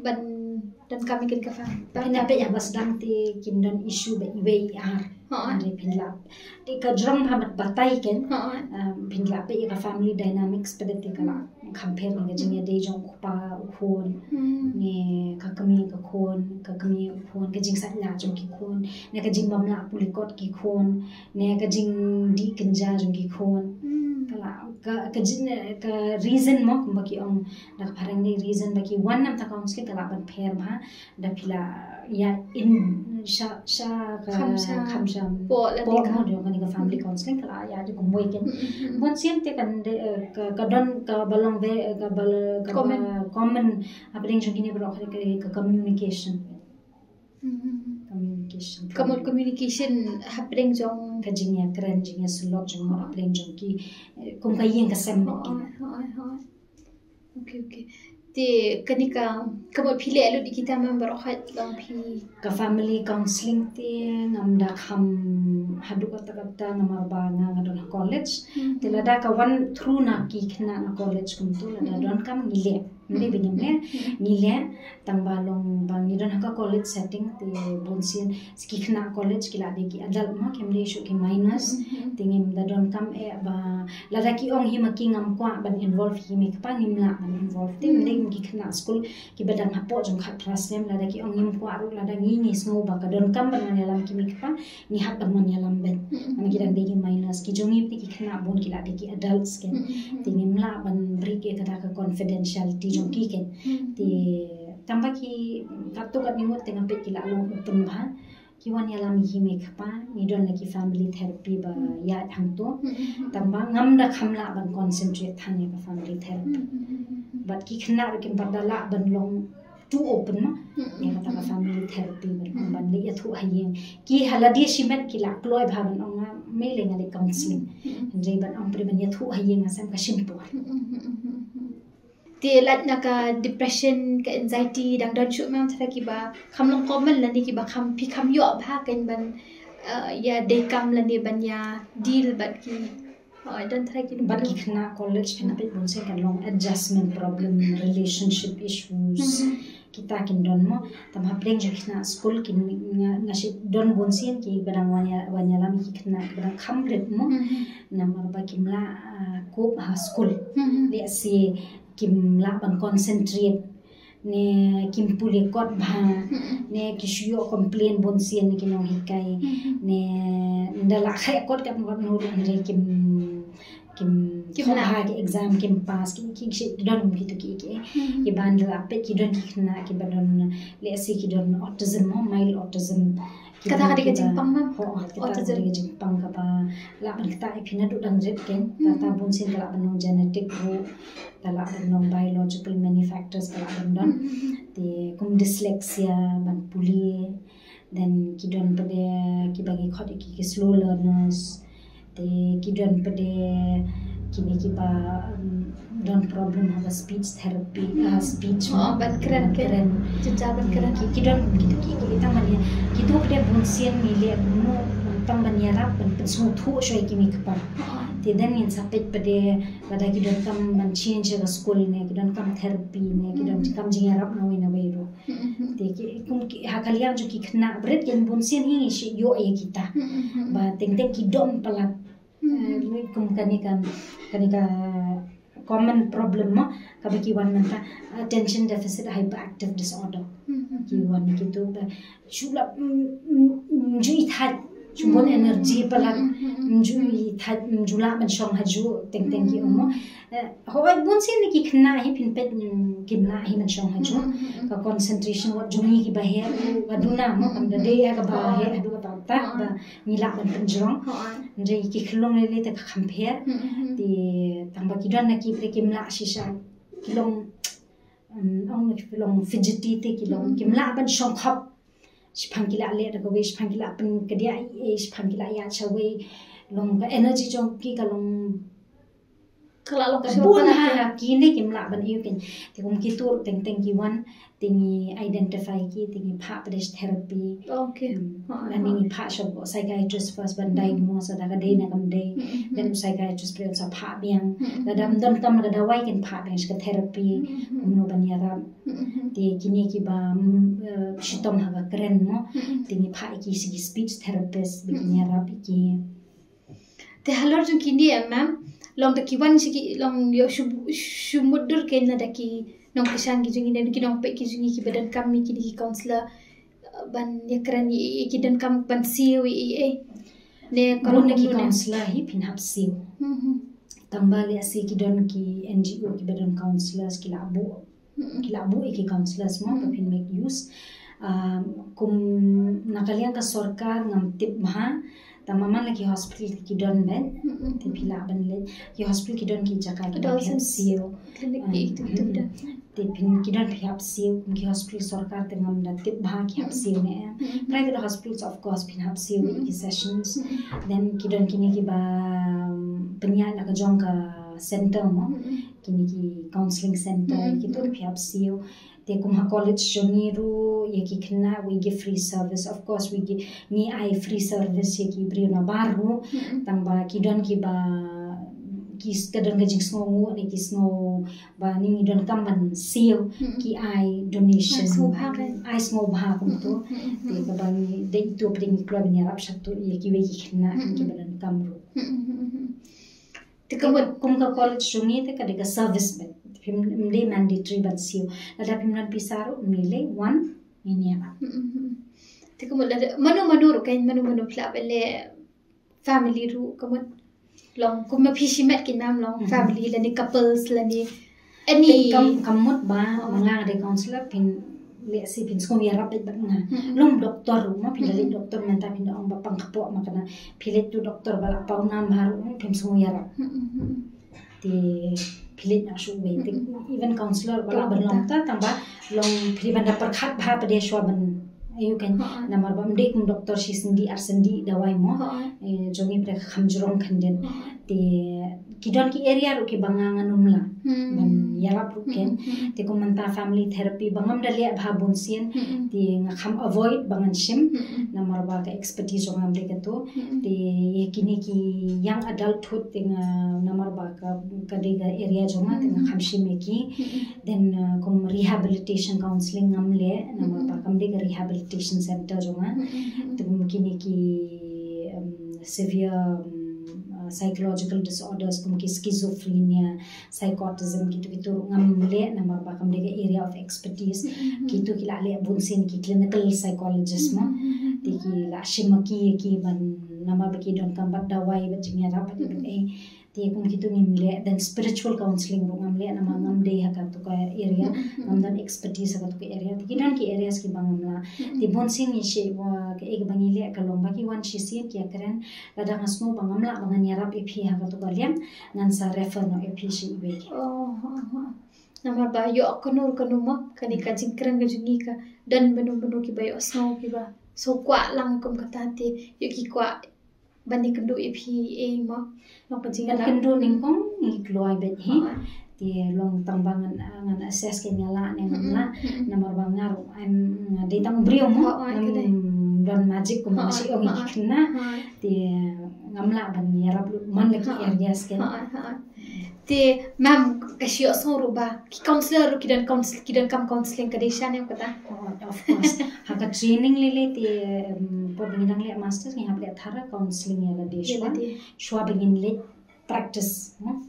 ban donkam ïa kane ka family. Phin da peit haba sdang te kin don issue ba iwei i ar. Hynrei phin lah, te ka jrong bha ban batai, kan. Um, phin lah peit ïa ka family dynamics pat te ka la kham pher, ne ka jingïadei jong u kpa u khun, ne ka kmie ka khun, ka kmie u khun, ka jingsaitlah jong ki khun, ne ka jingbym lah pule kot ki khun, ne ka jingdih kynja jong ki khun. Ka la, ka, ka jing, ka reason, mo, kumba ki ong da ka phareng, ne reason ba ki wan namta counseling ka la ban pher bha. Da phi la ïa in sha, sha ka kham sha, kham sha poh la, poh, ka, mo, jong kane ka family counseling ka la ïa dei kumwei, kan. Bunsien te kan dei, eh, ka, ka don kaba long ve, eh, kaba, kaba common hapdeng jong kine baroh ka, ka, ka communication. Communication. Ka mo communication hapdeng jong ka jingïakren, jingïasyllok jong hapdeng jong ki, eh, kum ka ïing ka sem. Hooid, hooid, hooid. Okay, okay. Te kane ka, ka mut phi leh lut ïa kita, mem, baroh khoit long phi? Ka family counseling te ngam da kham haduh katta katta namar ba nga, nga don ha college. Te lada ka wan through na ki khynnah na college kumto, lada donkam ngi leh. Ym dei ba ngim leh, ngi leh, tang ba long ba ngi don ha ka college setting te bunsien ki khynnah college ki la dei ki adult mo, kim dei shuh ki minors. Te ngim da donkam eh ba lada ki ong hi ma ki ngam kwah ban involve hi mei kpa, ngim lah ban involve. Te ym dei ki khynnah skul kiba dang hapoh jong khatphra snem, lada ki ong ngim kwah ruh, lada ngi, ngi sngew ba ka donkam ban wan ïalam ki mei kpa, ngi hap ban wan ïalam beit. Namar ki dang dei ki minors, ki jong ngi te ki khynnah bun ki la dei ki adults kein. Te ngim lah ban break ïa kata ka confidentiality jong ki kein. Te tang ba ki katto katne ngut te nga peit ki la long open bha. Ki wan ïalam ïa ki mei kpa, ngi don la ki family therapy ba ïaid hangto. Tang ba ngam da kham lah ban concentrate than ïa ka family therapy. Bad ki khynnah ruh kim pat da lah ban long too open mo. Ïa kata ka family therapy ban, ban leh ïathuh ha ïing. Ki ha lade shimet ki la kloi bha ban ong nga mei lei nga leh counseling. Hynrei ban ong pyrshah ban ïathuh ha ïing nga sngew ka shim por. Te lait na ka depression, ka anxiety dang don shuh, mem, tharai kiba kham long common lane kiba kham, phi kham ïoh bha kein ban, uh, ïa dei kam lane ban ïa deal bad ki. Oh, don tharai ki, bad ki khynnah college phin peit bunsien kan long adjustment problem, relationship issues. Kita kin don mo. Tang hapdeng jong ki khynnah skul ki, nga, nga shu don bunsien kiba dang wan ïa, wan ïalam ki khynnah kiba dang kham rit mo. Namar ba kim lah, ah, cope ha skul. Lehse kim lah ban concentrate, ne kim pule kot bha, ne ki shu ïoh complain bunsien na ki nonghikai, ne ynda lah kha kot katno katno ruh hynrei kim, kim, kim lah ha ki exam kim pass, ki, ki, ki don kito ki, ki, kiba ynda lah peit ki don ki khynnah kiba don, lehse ki don autism mo, mild autism. Kata ka dei ka jingpang, mem? Ho, kata ka dei ka jingpang kaba lah ban ktah ïa phi naduh dang rit kein. Kata bunsien ka lah ban long genetic ruh, ka lah ban long biological, many factors ka lah ban don. Te kum dyslexia, ban pule, then ki don pat de kiba ngi khot ïa ki, ki slow learners. Te ki don pat de kine kiba, um, don problem ha ka speech therapy, ah, speech mo, ban kren, kren. Jynjar ban kren. Ki, ki don kito ki, ki, tang ban ïa, kito pat de bunsien ngi leh kumno tang ban ïarap ban pynsngewthuh shuwa ïa ki mei kpa. Te then ngin sa peit pat de lada ki donkam ban change ha ka skul ne, ki donkam therapy ne, ki donkam jingïarap nawei nawei ruh. Te ki, kum ki, ha ka liang jong ki khynnah bret kein bunsien hi ngi shu ïoh ïa kita. Ba teng teng ki dom palat. Eh, kum kane ka, kane ka common problem mo, kaba ki wan mynta, attention deficit hyperactive disorder. Ki wan kito ba shu lah, mm, mm, mm, ju ïa thait, shu bun energy palat, mm, ju ïa thait, mm, ju lah ban shong ha ju, teng teng ki ong mo. Eh, hooid bunsien ki khynnah hi phin peit, mm, kim lah hi ban shong ha ju. Ka concentration wat jong ngi kiba heh, ka duna mo, kam da dei ïa kaba heh haduh katta katta ba ngi lah ban pynjrong. Hynrei ki khyllung lei lei te ka kham pher. Te tang ba ki don na ki, ki kim lah shisha, ki long, um, ong ki long fidgety te ki long, kim lah ban shong khop. Shiphang ki lah leh da kawei, shiphang ki lah pynkdiah ei ei, shiphang ki lah ïaid shawei. Long ka energy jong ki ka long, ka lah long ka bun ha, ha kine kim lah ban ïoh kein. Te kum kito teng teng ki wan, te ngi identify ki, te ngi phah pat de therapy. Okay. Hmm. Lane ngi phah sha u psychiatrist first ban diagnose lada ka dei ne kam dei. Then u psychiatrist pat de un sa phah biang. Lada ym donkam ka dawai kin phah biang sha ka therapy. Kumno ban ïarap. Te kine kiba, mm, eh, shitom ha ka kren mo. Te ngi phah ïa ki sha ki speech therapist ba kin ïarap ïa ki. Te halor jong kine, eh, ma'am, long da ki wan sha ki, long ïoh shu, shu mutdur kein lada ki nongkyrshan ki jong ngi ne ki nongpeit ki jong ngi kiba donkam ïa kine ki counselor, eh, ban ïakren ïa, ïa ki donkam ban siew ïa, ïa, ïa. Ne bun na ki counselor hi phin hap siew. Tang ba lehse ki don ki N G O kiba don counselors ki la buh, ki la buh ïa ki counselors mo ba phin make use. Um, kum na ka liang ka sorkar ngam tip bha. Tang ba man la ki hospital ki don beit. Te phi lah ban leit ki hospital, ki don ki jaka ki hap siew. Clinic ki, ki don. Te phin, ki don phi hap siew, kum ki hospital sorkar te ngam da tip bha ki hap siew ne em. Private hospitals of course phin hap siew ïa ki sessions. Then ki don kine kiba, um, pynïaid la ka jong ka center mo. kini ki counseling center, mm-hmm, kitu ruh phi hap siew. Te kum ha college jong ngi ruh ïa ki khynnah we give free service. Of course we give, ngi ai free service ïa ki briew na bar ruh. Mm-hmm. Tang ba ki don kiba ki s- ka don ka jingsngew nguh ne ki sngew ba ngi donkam ban siew, mm-hmm, ki ai donation. Ai sngewbha. Ai sngewbha kumtu. Mm-hmm. Te kaba ngi dei itu pat ngi kloi ban ïarap shatu ïa kiwei ki khynnah, mm-hmm, kiba donkam ruh. Mm-hmm. Te ka mut kum ka college jong ngi te ka dei ka service bad phim, ym dei mandatory ban siew. Lada phim don pisa ruh, ym lei lei, wan ngin ïarap. Mm-hmm. Te ka mut lada mano mano ruh, kan mano mano phi lah ban leh, family ruh, ka mut long kum ma phi shimet ki nam long, mm-hmm, family lane couples lane any. Te kam, ka mut ba, oh, ma nga dei counselor, phin leh shi phin sngew ïarap bad nga. Mm-hmm. Long doctor ruh ma phi la leit, mm-hmm, doctor mynta phin da ong ba pang kpoh ma kane. Phi leit tu doctor ba la paw nam bha ruh, phim sngew ïarap. Mm-hmm. Te phi leit na shu wei. Te, mm-hmm, even counselor ba la, oh, ban long ta, tang ba long phi ban da pyrkhat bha pat de shuwa ban ïoh kan. Ha. Namar ba ym dei kum doctor shi sendih ar sendih dawai mo. Ha. Eh, jong ngi pat ka kham jrong khyndiat. Ha. Te ki don ki area ruh kiba nga ngam lah, hmm, ban ïarap ruh kan. Hmm, hmm. Te kum mynta family therapy ba ngam da leh bha bun sien. Hmm. Te nga kham avoid ba ngan shim. Hmm. Namar ba ka expertise jong nga ym dei katu. Hmm. Te ïa kine ki young adulthood te nga, namar ba ka, ka dei ka area jong nga, te nga, hmm, kham shim ïa ki. Hmm. Then, uh, kum rehabilitation counseling ngam leh, namar, hmm, ba kam dei ka rehabilitation center jong nga. Hmm. Te kum kine ki, um, severe, um, uh, psychological disorders kum ki schizophrenia, psychotism, kitu kitu ruh ngam leh namar ba kam dei ka area of expertise. Hmm. Kitu ki la leh bun sien ki clinical psychologist mo. Hmm. Te ki la shim ïa ki, ïa ki ban namar ba ki donkam bad dawai bad jingïarap bad, hmm, bad, eh, te kum kitu ngim leh. Then spiritual counseling ruh ngam leh namar ngam dei ha katu ka area. Hmm. Ngam don expertise ha katu ka area. Te ki don ki areas kiba ngam lah. Hmm. Te bun sien ngi shu, wa, kaei kaba ngi leh ka long ba ki wan shisien ki ïakren, lada nga sngew ba ngam lah ba ngan ïarap ïa phi ha katu ka liang, ngan sa refer noh ïa phi sha iwei. Oh, oh, oh. Namar ba ïoh kano kano mo, kane ka jingkren ka jong ngi ka don bun bun kiba ïoh sngew kiba sngew kwah lang kum kata, te ïoh ki kwah ban ïakynduh ïa phi, eh, mo. Long ka jingkren kynduh nyngkong ngi kloi bad hi. Ha. Te long tang ba ngan, ngan assess ka nga lah ne ngam lah. Hmm. Namar ba nga ruh, em, nga dei tang briew mo. Ha, ha, ngam don magic kum, ha, nga shu ong ïa ki khynnah. Ha. Te ngam lah ban ïarap lut man la ki, ha, areas kan. Ha, ha. Te mam, ka shu ïohsngew ruh ba ki counselor ruh ki don counsel, ki donkam counseling, ka dei shisha ne em kata? Oh, of course. Ha ka training lei lei te, em, por ba ngi dang leh masters ngi hap leh thara counseling ïa lade, ïa shuwa, lade, shuwa ba ngin leit practice, no?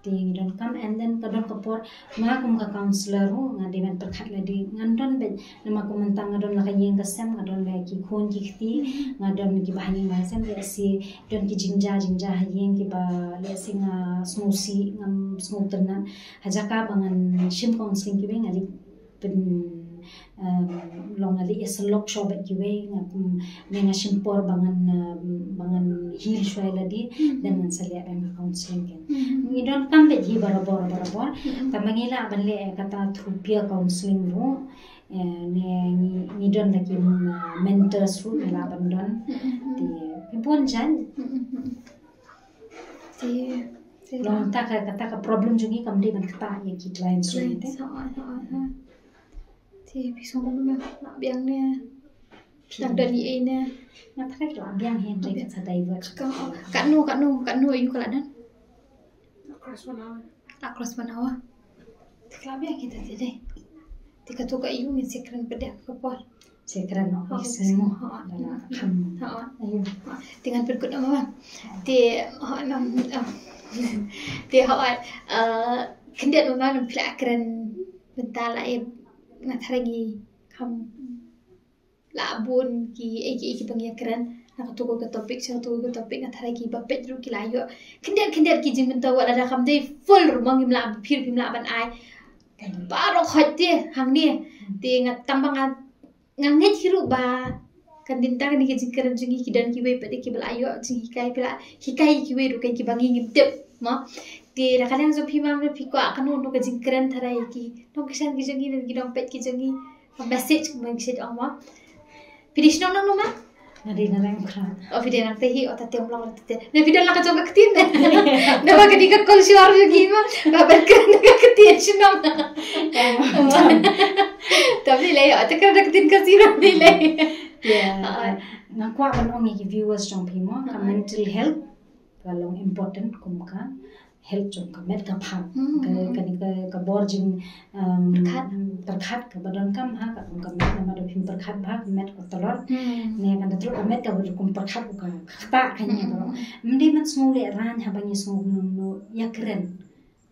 Te ngi donkam, and then ka don ka por nga kum ka counselor ruh nga dei ban pyrkhat lade, ngan don bad, namar kum mynta nga don la ka ïing ka sem, nga don la ki khun ki kti, hmm, nga don kiba ha ïing ba ha sem, lehse don ki jingjia jingjia ha ïing kiba lehse nga sngewsih, ngam sngewtynnat. Ha jaka ba ngan shim counseling kiwei nga leit pyn, em, long nga leit ïasyllok shuwa bad kiwei, nga, em, ne nga shim por ba ngan, em, ba ngan heal shuwa ïa lade, hmm, then ngan sa leh bad ka counseling kan. Hmm. Ngi donkam bad hi barabor barabor. Hmm. Tang ba ngi lah ban leh kata through peer counseling ruh. Eh, ne ngi, ngi don la ki, em, mentors ruh ngi lah ban don. Hmm. Te ngi bun jan. Hmm. Te, te long ta ka, kata ka problem jong ngi kam dei ban ktah ïa ki clients jong ngi te. Clients, ha, ha, ha. Te phi sngewbha ma, lah biang ne. Phi dang don ei ei ne. Nga tharai lah biang hi, hynrei kan sa divert. Ka, katno, katno, katno aïu ka lah don? Across one hour. Across one hour. Te ka lah biang hi te dei. Te kato ka aïu ngin sa kren pat de ha ka por. Sa kren noh, oh, sa kren noh. Ha, ha. Dah lah kham. Ha, ha. Aïu. Ha. Te ngan pynkut noh ma. Te, ha, ha, ha. Te, ha, ha. Eh, khyndiat ma, ma, phi lah kren bynta la, eh, nga tharai ngi kham lah bun ki, eh, ki, eh, kiba ngi ïakren na kato ka topic sha kato ka topic, nga tharai kiba peit ruh ki lah ïoh khyndiat khyndiat ki jingmyntoi, wat lada kam dei full ruh ma, ngim lah ban peit, ngim lah ban ai baroh khoit te hangne. Te nga tang ba nga, nga ngeit hi ruh ba kan dei ta kane ka jingkren jong ngi ki don kiwei pat de kiba lah ïoh jinghikai, phi lah hikai kiwei ruh kan kiba ngi ngim tip ma. Te na ka liang jong phi ma, phi kwah kano kano ka jingkren tharai ki nongkyrshan ki jong ngi, ki nongpeit ki jong ngi, ka message kumba ngi shait ong ma. Phi dei shnong nangno ma? Nga dei na Nongkhrah. O phi dei nangta hi, o ta tem long nangta te. Na phi don la ka jong ka ktien. Na ba ka dei ka culture jong ki ma. Ba ban kren ka ktien shnong. Ta phi lei, o ta kren ka ktien ka siro phi lei. Yeah. Nga kwah ban ong ïa ki viewers jong phi mo, ka mental health ka long important kum ka health jong ka met ka phak. Ka, ka ni ka, ka bor jing, um, pyrkhat, pyrkhat kaba donkam ha ka, ka met, namar da phim pyrkhat bha ka met ka tlot. Ne kan da tlot ka met ka kum pyrkhat ka, ka kata ka nia ka. Mdei ban sngew lehrain haba ngi sngew kumno ïa kren.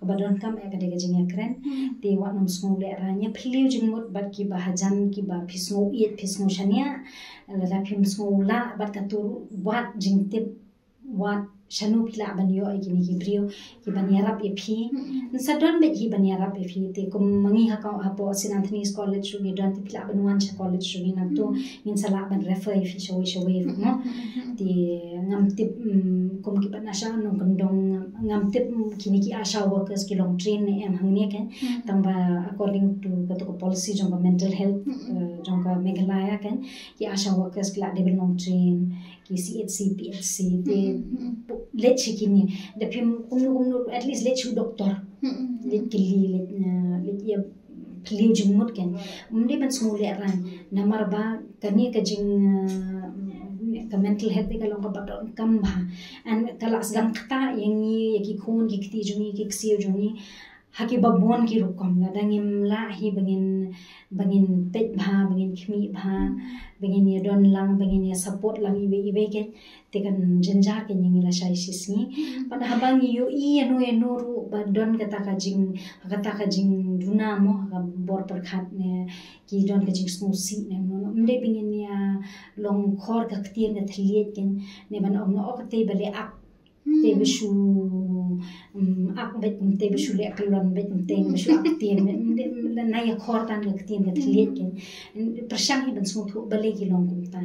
Kaba donkam eh ka dei ka jingïakren. Te wat nym sngew lehrain, ïa phylliew jingmut bad kiba hajan, kiba phi sngew ïeit, phi sngew shaniah. Lada phim sngew lah bad katu, wat jingtip, wat shano phi lah ban ïoh ïa kine ki briew kiban ïarap ïa phi. Ngin sa don beit hi ban ïarap ïa phi, te kum ma ngi ha ka, hapoh Saint Anthony's College ruh ngi don, te phi lah ban wan sha college ruh ngi nangtu, ngin sa lah ban refer ïa phi shawei shawei ruh mo. Te ngam tip, mm, kum kiba na sha nongkyndong, ngam tip, mm, kine ki ASHA workers ki long train ne em hangne kan. Tang ba according to katu ka policy jong ka mental health, eh, jong ka Meghalaya kan, ki ASHA workers ki lah dei ban long train, ki CHC, PHC, te leit sha kine. Da phim kumno kumno, at least leit sha u doktor. Leit kylli, leit, eh, leit ïa phylliew jingmut kan. Mdei ban sngew lehrain. Namar ba kane ka jing, eh, ka mental health ka long kaba donkam bha. And ka la sdang ktah ïa ngi, ïa ki khun ki kti jong ngi, ki ksiew jong ngi ha kiba bun ki rukom. Lada ngim lah hi ba ngin, ba ngin peit bha, ba ngin khmih bha, ba ngin ïa don lang, ba ngin ïa support lang iwei iwei kan, te kan jynjar kan ïa ngi lashai shisngi. Bad haba ngi ïohi ïano ïano ruh ba don kata ka jing, kata ka jingduna mo, ka bor pyrkhat ne ki don ka jingsngewsih ne mo, mdei ba ngin ïa long khor ka ktien ka thylliej kan, ne ban ong na, o, katei ba leh ak, te ba shu, mm, ak beit, te ba shu leh kyllon beit, te ba shu ak ktien beit, mdei, mdei na ïa khor tang ka ktien ka thylliej kan. Pyrshang hi ban sngewthuh balei ki long kumta.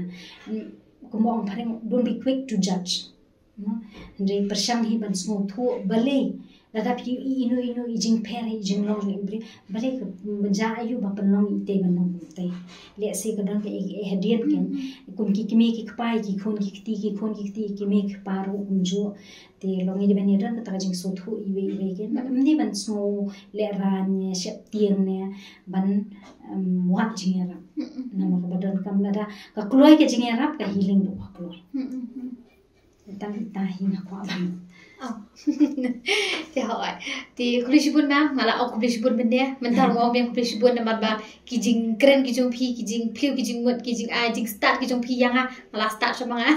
Kumba ong phareng, don't be quick to judge. Hynrei pyrshang hi ban sngewthuh balei. Lada phi ïohi ïano ïano i jingpher, i jinglong jong i briew, balei ka, ba jia aïu ba pynlong itei ban long kumtei. Lehse ka don ka, eh, hadien kan. Kum ki kmie ki kpa, ki khun ki kti, ki khun ki kti, ki kmie ki kpa ruh kumjuh. Te long i dei ban ïa don kata ka jingsngewthuh iwei iwei kan. Bad mdei ban sngew lehrain ne sheptieng ne ban, em, wad jingïarap. Namar kaba donkam, lada ka kloi ka jingïarap, ka healing ruh ka kloi. Tang ita hi nga kwah ban. Te hooid. Te khublei shibun ma, nga la ong khublei shibun mynne. Mynta nga ong biang khublei shibun namar ba ki jingkren ki jong phi, ki jingphylliew ki jingmut, ki jingai jingstad ki jong phi ïa nga, nga la stad sha ma nga.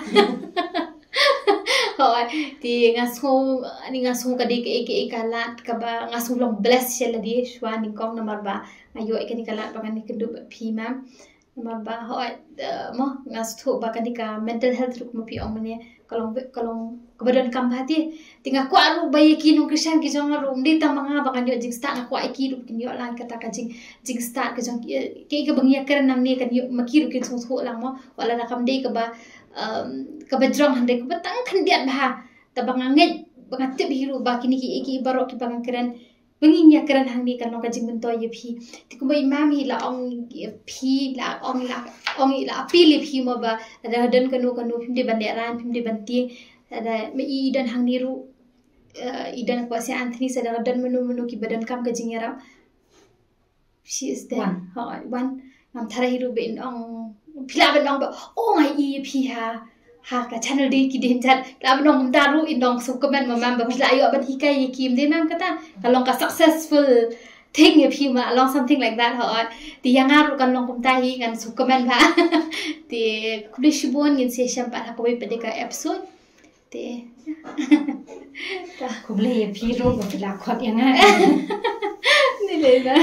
Hooid. Te nga sngew, ni nga sngew ka dei kaei kaei ka lad kaba nga sngew long blessed sha lade shuwa nyngkong namar ba nga ïoh ïa kane ka lad ba ngan ïakynduh bad phi ma. Namar ba hooid, eh, mo, nga sngewthuh ba kane ka mental health ruh kumba phi ong mynne ka long, ka long kaba donkam bha te. Te nga kwah ruh ba ïa ki nongkyrshan ki jong nga ruh, ym dei tang ma nga ba ngan ïoh jingstad, nga kwah ïa ki ruh kin ïoh lang kata ka jing, jingstad ka jong ki, eh, kaei kaba ngi ïakren nangne kan ïoh, ma ki ruh kin sngewthuh lang mo. Wat lada kam dei kaba, em, kaba jrong hynrei kaba tang khyndiat bha. Te ba nga ngeit, ba nga tip hi ruh ba kine kiei kiei baroh kiba nga kren, ba ngin ïakren hangne kan long ka jingmyntoi ïa phi. Te kumba i mam hi la ong ïa phi, la ong, la ong, la appeal ïa phi mo ba lada don kano kano phim dei ban lehrain, phim dei ban tieng. Lada ma i, i don hangne ruh, eh, i don hapoh Saint Anthony's, lada don mano mano kiba donkam ka jingïarap, she is there. Wan. Hooid, wan. Ngam tharai hi ruh ba in ong, phi lah ban ong ba, o, nga ïohi ïa phi ha, ha ka channel dei ki dei jat. Lah ban ong kumta ruh, in ong sngewkmen ma mam ba phi lah ïoh ban hikai ïa ki, ym dei mam kata. Ka long ka successful thing ïa phi ma, long something like that, hooid. Te ïa nga ruh kan long kumta hi, ngan sngewkmen bha. Te khublei shibun, ngin sa ïashem pat ha kawei pat de ka episode. Te. Khublei ïa phi ruh ba phi la khot ïa nga. Ni le na.